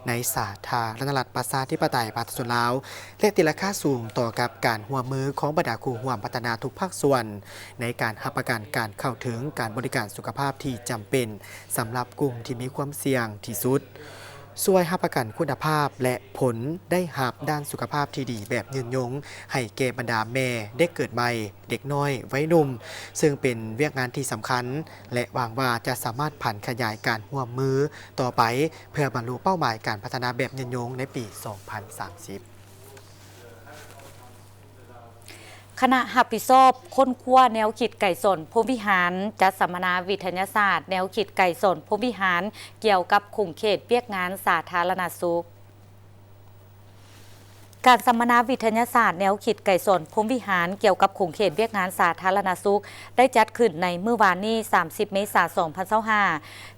ໃນສາທາລະນະລັດ ປະຊາທິປະໄຕ ປະຊາຊົນລາວ ແລະ ຕີລາຄາສູງຕໍ່ກັບການຮ່ວມມືຂອງບັນດາຄູ່ຮ່ວມພັດທະນາທຸກພາກສ່ວນ ໃນການຮັບປະກັນການເຂົ້າເຖິງການບໍລິການສຸຂະພາບທີ່ຈຳເປັນ ສຳລັບກຸ່ມທີ່ມີຄວາມສ່ຽງທີ່ສຸດ, ຊ່ວຍຮັບປະກັນຄຸນນະພາບ ແລະ ຜົນໄດ້ຮັບດ້ານສຸຂະພາບທີ່ດີແບບຍືນຍົງ ໃຫ້ແກ່ບັນດາແມ່, ເດັກເກີດໃໝ່, ເດັກນ້ອຍ, ໄວໜຸ່ມ, ເຊິ່ງເປັນວຽກງານທີ່ສຳຄັນ ແລະ ຫວັງວ່າຈະສາມາດຜັນຂະຫຍາຍການຮ່ວມມືຕໍ່ໄປ ເພື່ອບັນລຸເປົ້າໝາຍການພັດທະນາແບບຍືນຍົງໃນປີສອງພັນສາມສິບ. ຄະນະຮັບຜິດຊອບຄົ້ນຄວ້າແນວຄິດໄກສອນພົມວິຫານ ຈັດສຳມະນາວິທະຍາສາດແນວຄິດໄກສອນພົມວິຫານ ກ່ຽວກັບຂົງເຂດວຽກງານສາທາລະນະສຸກ. ການສຳມະນາວິທະຍາສາດແນວຄິດໄກສອນພົມວິຫານ ກ່ຽວກັບຂົງເຂດວຽກງານສາທາລະນະສຸກ ໄດ້ຈັດຂຶ້ນໃນມື້ວານນີ້ ສາມສິບ ເມສາ ສອງພັນຊາວຫ້າ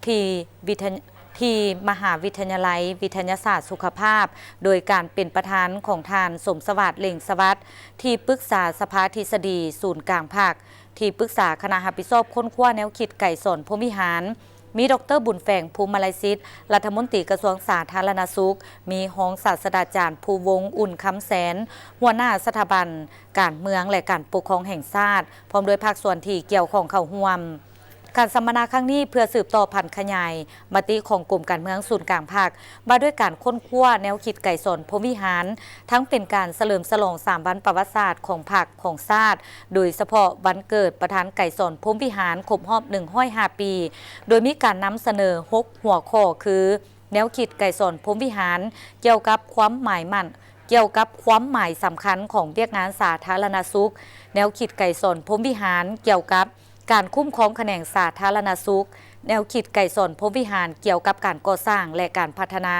ທີ່ວິທະຍາ ທີ່ມະຫາວິທະຍາໄລວິທະຍາສາດສຸຂະພາບ ໂດຍການເປັນປະທານຂອງທ່ານ ສົມສະຫວາດ ເລັ່ງສະຫວັດ ທີ່ປຶກສາສະພາທິດສະດີສູນກາງພັກ, ທີ່ປຶກສາຄະນະຮັບຜິດຊອບຄົ້ນຄວ້າແນວຄິດໄກສອນພົມວິຫານ, ມີ ດອກເຕີ ບຸນແຝງ ພູມມະໄລສິດ ລັດຖະມົນຕີກະຊວງສາທາລະນະສຸກ, ມີຮອງສາດສະດາຈານ ພູວົງ ອຸ່ນຄຳແສນ ຫົວໜ້າສະຖາບັນການເມືອງ ແລະ ການປົກຄອງແຫ່ງຊາດ ພ້ອມດ້ວຍພາກສ່ວນທີ່ກ່ຽວຂ້ອງເຂົ້າຮ່ວມ. ການສຳມະນາຄັ້ງນີ້ເພື່ອສືບຕໍ່ຜັນຂະຫຍາຍມະຕິຂອງກົມການເມືອງສູນກາງພັກ ວ່າດ້ວຍການຄົ້ນຄວ້າແນວຄິດໄກສອນພົມວິຫານ, ທັງເປັນການສະເຫຼີມສະຫຼອງສາມວັນປະຫວັດສາດຂອງພັກຂອງຊາດ, ໂດຍສະເພາະວັນເກີດປະທານໄກສອນພົມວິຫານຄົບຮອບໜຶ່ງຮ້ອຍຫ້າປີ, ໂດຍມີການນຳສະເໜີຫົກຫົວຂໍ້ຄື ແນວຄິດໄກສອນພົມວິຫານກ່ຽວກັບຄວາມໝາຍໝັ້ນ, ກ່ຽວກັບຄວາມໝາຍສຳຄັນຂອງວຽກງານສາທາລະນະສຸກ, ແນວຄິດໄກສອນພົມວິຫານກ່ຽວກັບ ການຄຸ້ມຄອງຂະແໜງສາທາລະນະສຸກ, ແນວຄິດໄກສອນພົມວິຫານກ່ຽວກັບການກໍ່ສ້າງ ແລະ ການພັດທະນາ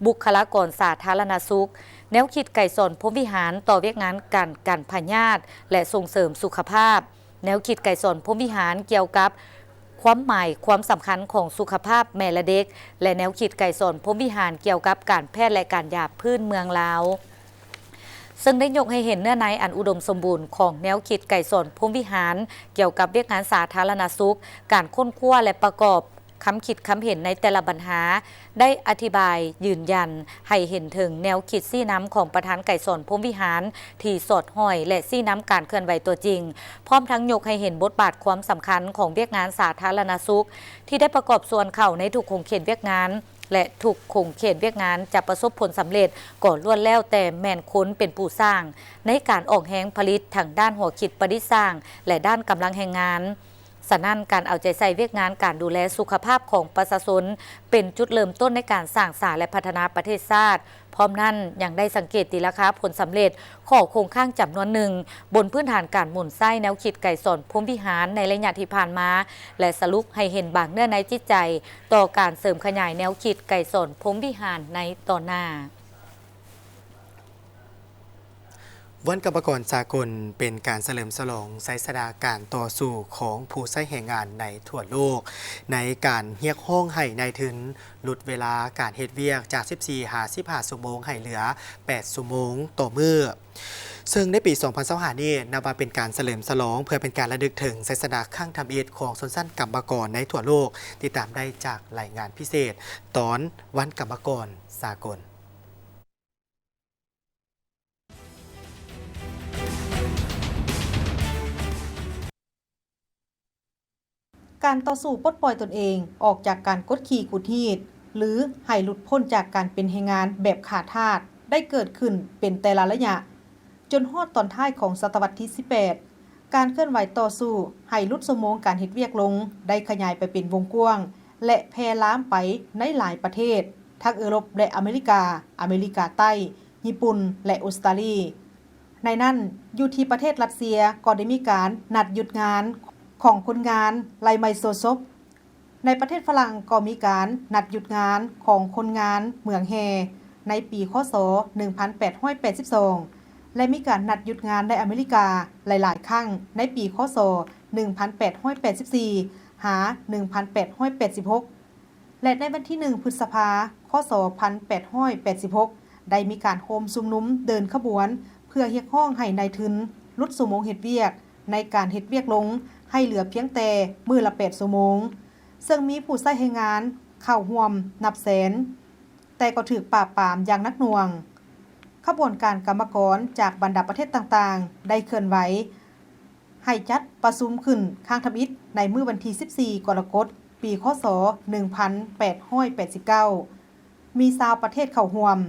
ບຸກຄະລາກອນສາທາລະນະສຸກ, ແນວຄິດໄກສອນພົມວິຫານຕໍ່ວຽກງານການກັນພະຍາດ ແລະ ສົ່ງເສີມສຸຂະພາບ, ແນວຄິດໄກສອນພົມວິຫານກ່ຽວກັບຄວາມໝາຍຄວາມສຳຄັນຂອງສຸຂະພາບແມ່ ແລະ ເດັກ ແລະ ແນວຄິດໄກສອນພົມວິຫານກ່ຽວກັບການແພດ ແລະ ການຢາພື້ນເມືອງລາວ. ເຊິ່ງໄດ້ຍົກໃຫ້ເຫັນເນື້ອໃນອັນອຸດົມສົມບູນຂອງແນວຄິດໄກສອນພົມວິຫານກ່ຽວກັບວຽກງານສາທາລະນະສຸກ, ການຄົ້ນຄວ້າ ແລະ ປະກອບຄຳຄິດຄຳເຫັນໃນແຕ່ລະບັນຫາ, ໄດ້ອະທິບາຍຢືນຢັນໃຫ້ເຫັນເຖິງແນວຄິດຊີ້ນຳຂອງປະທານໄກສອນພົມວິຫານທີ່ສອດຫ້ອຍ ແລະ ຊີ້ນຳການເຄື່ອນໄຫວຕົວຈິງ, ພ້ອມທັງຍົກໃຫ້ເຫັນບົດບາດຄວາມສຳຄັນຂອງວຽກງານສາທາລະນະສຸກ ທີ່ໄດ້ປະກອບສ່ວນເຂົ້າໃນທຸກຂົງເຂດວຽກງານ ແລະ ທຸກຂົງເຂດວຽກງານຈະປະສົບຜົນສຳເລັດ ກໍລ້ວນແລ້ວແຕ່ແມ່ນຄົນເປັນຜູ້ສ້າງ ໃນການອອກແຮງຜະລິດທັງດ້ານຫົວຄິດປະດິດສ້າງ ແລະ ດ້ານກຳລັງແຮງງານ. ສະນັ້ນ, ການເອົາໃຈໃສ່ວຽກງານການດູແລສຸຂະພາບຂອງປະຊາຊົນ ເປັນຈຸດເລີ່ມຕົ້ນໃນການສ້າງສາ ແລະ ພັດທະນາປະເທດຊາດ. ພ້ອມນັ້ນ, ຍັງໄດ້ສັງເກດຕີລາຄາຜົນສຳເລັດ ຂໍ້ຄົງຄ້າງຈຳນວນໜຶ່ງ ບົນພື້ນຖານການໝູນໃຊ້ແນວຄິດໄກສອນພົມວິຫານໃນໄລຍະທີ່ຜ່ານມາ ແລະ ສະຫຼຸບໃຫ້ເຫັນບາງເນື້ອໃນຈິດໃຈຕໍ່ການເສີມຂະຫຍາຍແນວຄິດໄກສອນພົມວິຫານໃນຕອນໜ້າ. ວັນກຳມະກອນສາກົນ ເປັນການສະເຫຼີມສະຫຼອງໄຊຊະນະການຕໍ່ສູ້ຂອງຜູ້ໃຊ້ແຮງງານໃນທົ່ວໂລກ ໃນການຮຽກຮ້ອງໃຫ້ນາຍທຶນຫຼຸດເວລາການເຮັດວຽກຈາກສິບສີ່ຫາສິບຫ້າຊົ່ວໂມງ ໃຫ້ເຫຼືອແປດຊົ່ວໂມງຕໍ່ມື້. ເຊິ່ງໃນປີສອງພັນຊາວຫ້ານີ້ ນັບວ່າເປັນການສະເຫຼີມສະຫຼອງ ເພື່ອເປັນການລະນຶກເຖິງໄຊຊະນະຄັ້ງທຳອິດຂອງຊົນຊັ້ນກຳມະກອນໃນທົ່ວໂລກ. ຕິດຕາມໄດ້ຈາກລາຍງານພິເສດຕອນວັນກຳມະກອນສາກົນ. ການຕໍ່ສູ້ປົດປ່ອຍຕົນເອງອອກຈາກການກົດຂີ່ຂູດຮີດ ຫຼື ໃຫ້ຫຼຸດພົ້ນຈາກການເປັນແຮງງານແບບຂ້າທາດ ໄດ້ເກີດຂຶ້ນເປັນແຕ່ລະໄລຍະ, ຈົນຮອດຕອນທ້າຍຂອງສະຕະວັດທີສິບແປດ, ການເຄື່ອນໄຫວຕໍ່ສູ້ໃຫ້ຫຼຸດຊົ່ວໂມງການເຮັດວຽກລົງ ໄດ້ຂະຫຍາຍໄປເປັນວົງກວ້າງ ແລະ ແຜ່ລາມໄປໃນຫຼາຍປະເທດ ທັງເອີຣົບ ແລະ ອາເມລິກາ, ອາເມລິກາໃຕ້, ຍີ່ປຸ່ນ ແລະ ອົດສະຕາລີ. ໃນນັ້ນ, ຢູ່ທີ່ປະເທດຣັດເຊຍກໍໄດ້ມີການນັດຢຸດງານຂອງຄົນງານໄລ່ໄມໂຄຣຊອບ. ໃນປະເທດຝຣັ່ງກໍມີການນັດຢຸດງານຂອງຄົນງານເໝືອງແຮ່ໃນປີ ຄ.ສ. ໜຶ່ງພັນແປດຮ້ອຍແປດສິບສອງ ແລະ ມີການນັດຢຸດງານໃນອາເມລິກາຫຼາຍໆຄັ້ງໃນປີ ຄ.ສ. ໜຶ່ງພັນແປດຮ້ອຍແປດສິບສີ່ ຫາ ໜຶ່ງພັນແປດຮ້ອຍແປດສິບຫົກ ແລະ ໃນວັນທີໜຶ່ງ ພຶດສະພາ ຄ.ສ. ໜຶ່ງພັນແປດຮ້ອຍແປດສິບຫົກ ໄດ້ມີການໂຮມຊຸມນຸມເດີນຂະບວນ ເພື່ອຮຽກຮ້ອງໃຫ້ນາຍທຶນຫຼຸດຊົ່ວໂມງເຮັດວຽກໃນການເຮັດວຽກລົງ ໃຫ້ເຫຼືອພຽງແຕ່ມື້ລະແປດຊົ່ວໂມງ, ເຊິ່ງມີຜູ້ໃຊ້ແຮງງານເຂົ້າຮ່ວມນັບແສນ, ແຕ່ກໍຖືກປາບປາມຢ່າງໜັກໜ່ວງ. ຂະບວນການກຳມະກອນຈາກບັນດາປະເທດຕ່າງໆ ໄດ້ເຄື່ອນໄຫວ ໃຫ້ຈັດປະຊຸມຂຶ້ນຄັ້ງທຳອິດໃນມື້ວັນທີສິບສີ່ ກໍລະກົດ ປີ ຄ.ສ. ໜຶ່ງພັນແປດຮ້ອຍແປດສິບເກົ້າ ມີຊາວປະເທດເຂົ້າຮ່ວມ,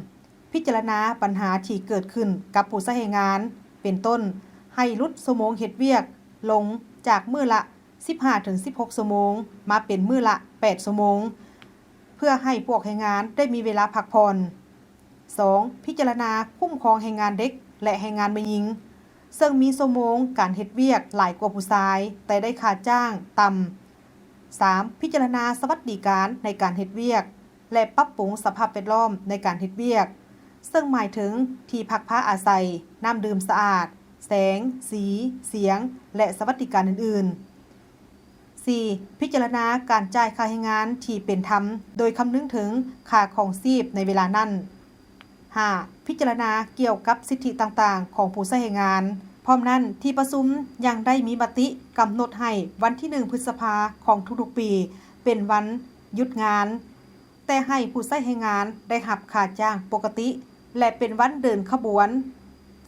ພິຈາລະນາບັນຫາທີ່ເກີດຂຶ້ນກັບຜູ້ໃຊ້ແຮງງານ ເປັນຕົ້ນ ໃຫ້ຫຼຸດຊົ່ວໂມງເຮັດວຽກລົງຈາກມື້ລະສິບຫ້າເຖິງສິບຫົກຊົ່ວໂມງ ມາເປັນມື້ລະແປດຊົ່ວໂມງ ເພື່ອໃຫ້ພວກແຮງງານໄດ້ມີເວລາພັກຜ່ອນ. ສອງ ພິຈາລະນາຄຸ້ມຄອງແຮງງານເດັກ ແລະ ແຮງງານແມ່ຍິງ ເຊິ່ງມີຊົ່ວໂມງການເຮັດວຽກຫຼາຍກວ່າຜູ້ຊາຍ ແຕ່ໄດ້ຄ່າຈ້າງຕ່ຳ. ສາມ ພິຈາລະນາສະຫວັດດີການໃນການເຮັດວຽກ ແລະ ປັບປຸງສະພາບແວດລ້ອມໃນການເຮັດວຽກ ເຊິ່ງໝາຍເຖິງທີ່ພັກພາອາໄສ, ນ້ຳດື່ມສະອາດ, ແສງ, ສີ, ສຽງ ແລະ ສະຫວັດດີການອື່ນໆ. ສີ່ ພິຈາລະນາການຈ່າຍຄ່າແຮງງານທີ່ເປັນທຳ ໂດຍຄຳນຶງເຖິງຄ່າຄອງຊີບໃນເວລານັ້ນ. ຫ້າ ພິຈາລະນາກ່ຽວກັບສິດທິຕ່າງໆຂອງຜູ້ໃຊ້ແຮງງານ. ພ້ອມນັ້ນ, ທີ່ປະຊຸມຍັງໄດ້ມີມະຕິກຳນົດໃຫ້ວັນທີໜຶ່ງ ພຶດສະພາຂອງທຸກໆປີ ເປັນວັນຢຸດງານ, ແຕ່ໃຫ້ຜູ້ໃຊ້ແຮງງານໄດ້ຮັບຄ່າຈ້າງປົກກະຕິ ແລະ ເປັນວັນເດີນຂະບວນ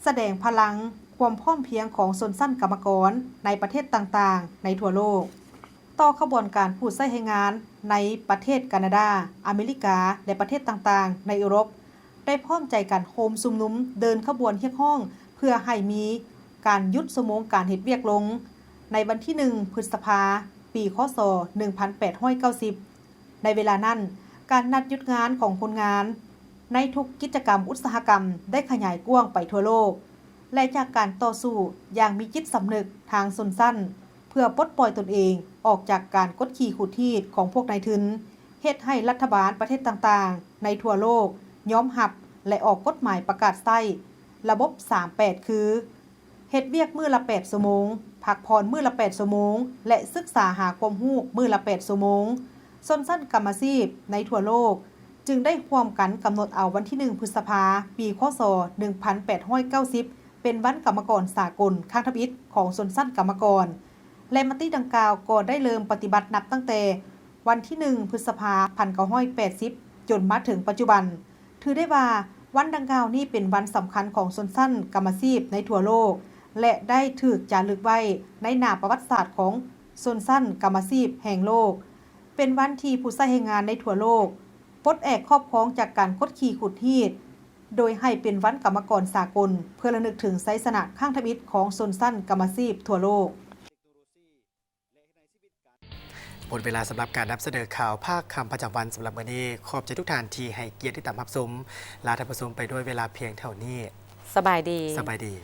ສະແດງພະລັງຄວາມພ້ອມພຽງຂອງຊົນຊັ້ນກຳມະກອນໃນປະເທດຕ່າງໆໃນທົ່ວໂລກ. ຕໍ່ຂະບວນການຜູ້ໃຊ້ແຮງງານໃນປະເທດການາດາ, ອາເມລິກາ ແລະ ປະເທດຕ່າງໆໃນເອີຣົບ ໄດ້ພ້ອມໃຈກັນໂຮມຊຸມນຸມເດີນຂະບວນຮຽກຮ້ອງ ເພື່ອໃຫ້ມີການຢຸດຊົ່ວໂມງການເຮັດວຽກລົງ ໃນວັນທີໜຶ່ງ ພຶດສະພາ ປີ ຄ.ສ. ໜຶ່ງພັນແປດຮ້ອຍເກົ້າສິບ. ໃນເວລານັ້ນ, ການນັດຢຸດງານຂອງຄົນງານໃນທຸກກິດຈະກຳອຸດສາຫະກຳໄດ້ຂະຫຍາຍກວ້າງໄປທົ່ວໂລກ ແລະ ຈາກການຕໍ່ສູ້ຢ່າງມີຈິດສຳນຶກທາງຊົນຊັ້ນ ເພື່ອປົດປ່ອຍຕົນເອງອອກຈາກການກົດຂີ່ຂູດຮີດຂອງພວກນາຍທຶນ, ເຮັດໃຫ້ລັດຖະບານປະເທດຕ່າງໆໃນທົ່ວໂລກຍອມຮັບ ແລະ ອອກກົດໝາຍປະກາດໃຊ້ລະບົບສາມແປດ ຄື ເຮັດວຽກມື້ລະແປດຊົ່ວໂມງ, ພັກຜ່ອນມື້ລະແປດຊົ່ວໂມງ ແລະ ສຶກສາຫາຄວາມຮູ້ມື້ລະແປດຊົ່ວໂມງ. ຊົນຊັ້ນກຳມະຊີບໃນທົ່ວໂລກຈຶ່ງໄດ້ຮ່ວມກັນກຳນົດເອົາວັນທີໜຶ່ງ ພຶດສະພາ ປີ ຄ.ສ. ໜຶ່ງພັນແປດຮ້ອຍເກົ້າສິບ ເປັນວັນກຳມະກອນສາກົນຄັ້ງທຳອິດຂອງຊົນຊັ້ນກຳມະກອນ ແລະ ມະຕິດັ່ງກ່າວກໍໄດ້ເລີ່ມປະຕິບັດນັບຕັ້ງແຕ່ວັນທີໜຶ່ງ ພຶດສະພາ ໜຶ່ງພັນເກົ້າຮ້ອຍແປດສິບ ຈົນມາເຖິງປັດຈຸບັນ. ຖືໄດ້ວ່າວັນດັ່ງກ່າວນີ້ເປັນວັນສຳຄັນຂອງຊົນຊັ້ນກຳມະຊີບໃນທົ່ວໂລກ ແລະ ໄດ້ຖືກຈາລຶກໄວ້ໃນໜ້າປະຫວັດສາດຂອງຊົນຊັ້ນກຳມະຊີບແຫ່ງໂລກ. ເປັນວັນທີ່ຜູ້ໃຊ້ແຮງງານໃນທົ່ວໂລກປົດແອກຄອບຄອງຈາກການກົດຂີ່ຂູດຮີດ, ໂດຍໃຫ້ເປັນວັນກຳມະກອນສາກົນ ເພື່ອລະນຶກເຖິງໄຊຊະນະຄັ້ງທຳອິດຂອງຊົນຊັ້ນກຳມະຊີບທົ່ວໂລກ. ໝົດເວລາສຳລັບການນຳສະເໜີຂ່າວພາກຄ່ຳປະຈຳວັນສຳລັບມື້ນີ້. ຂອບໃຈທຸກທ່ານທີ່ໃຫ້ກຽດຕິດຕາມຮັບຊົມ. ລາທ່ານຜູ້ຊົມໄປດ້ວຍເວລາພຽງເທົ່ານີ້. ສະບາຍດີ. ສະບາຍດີ.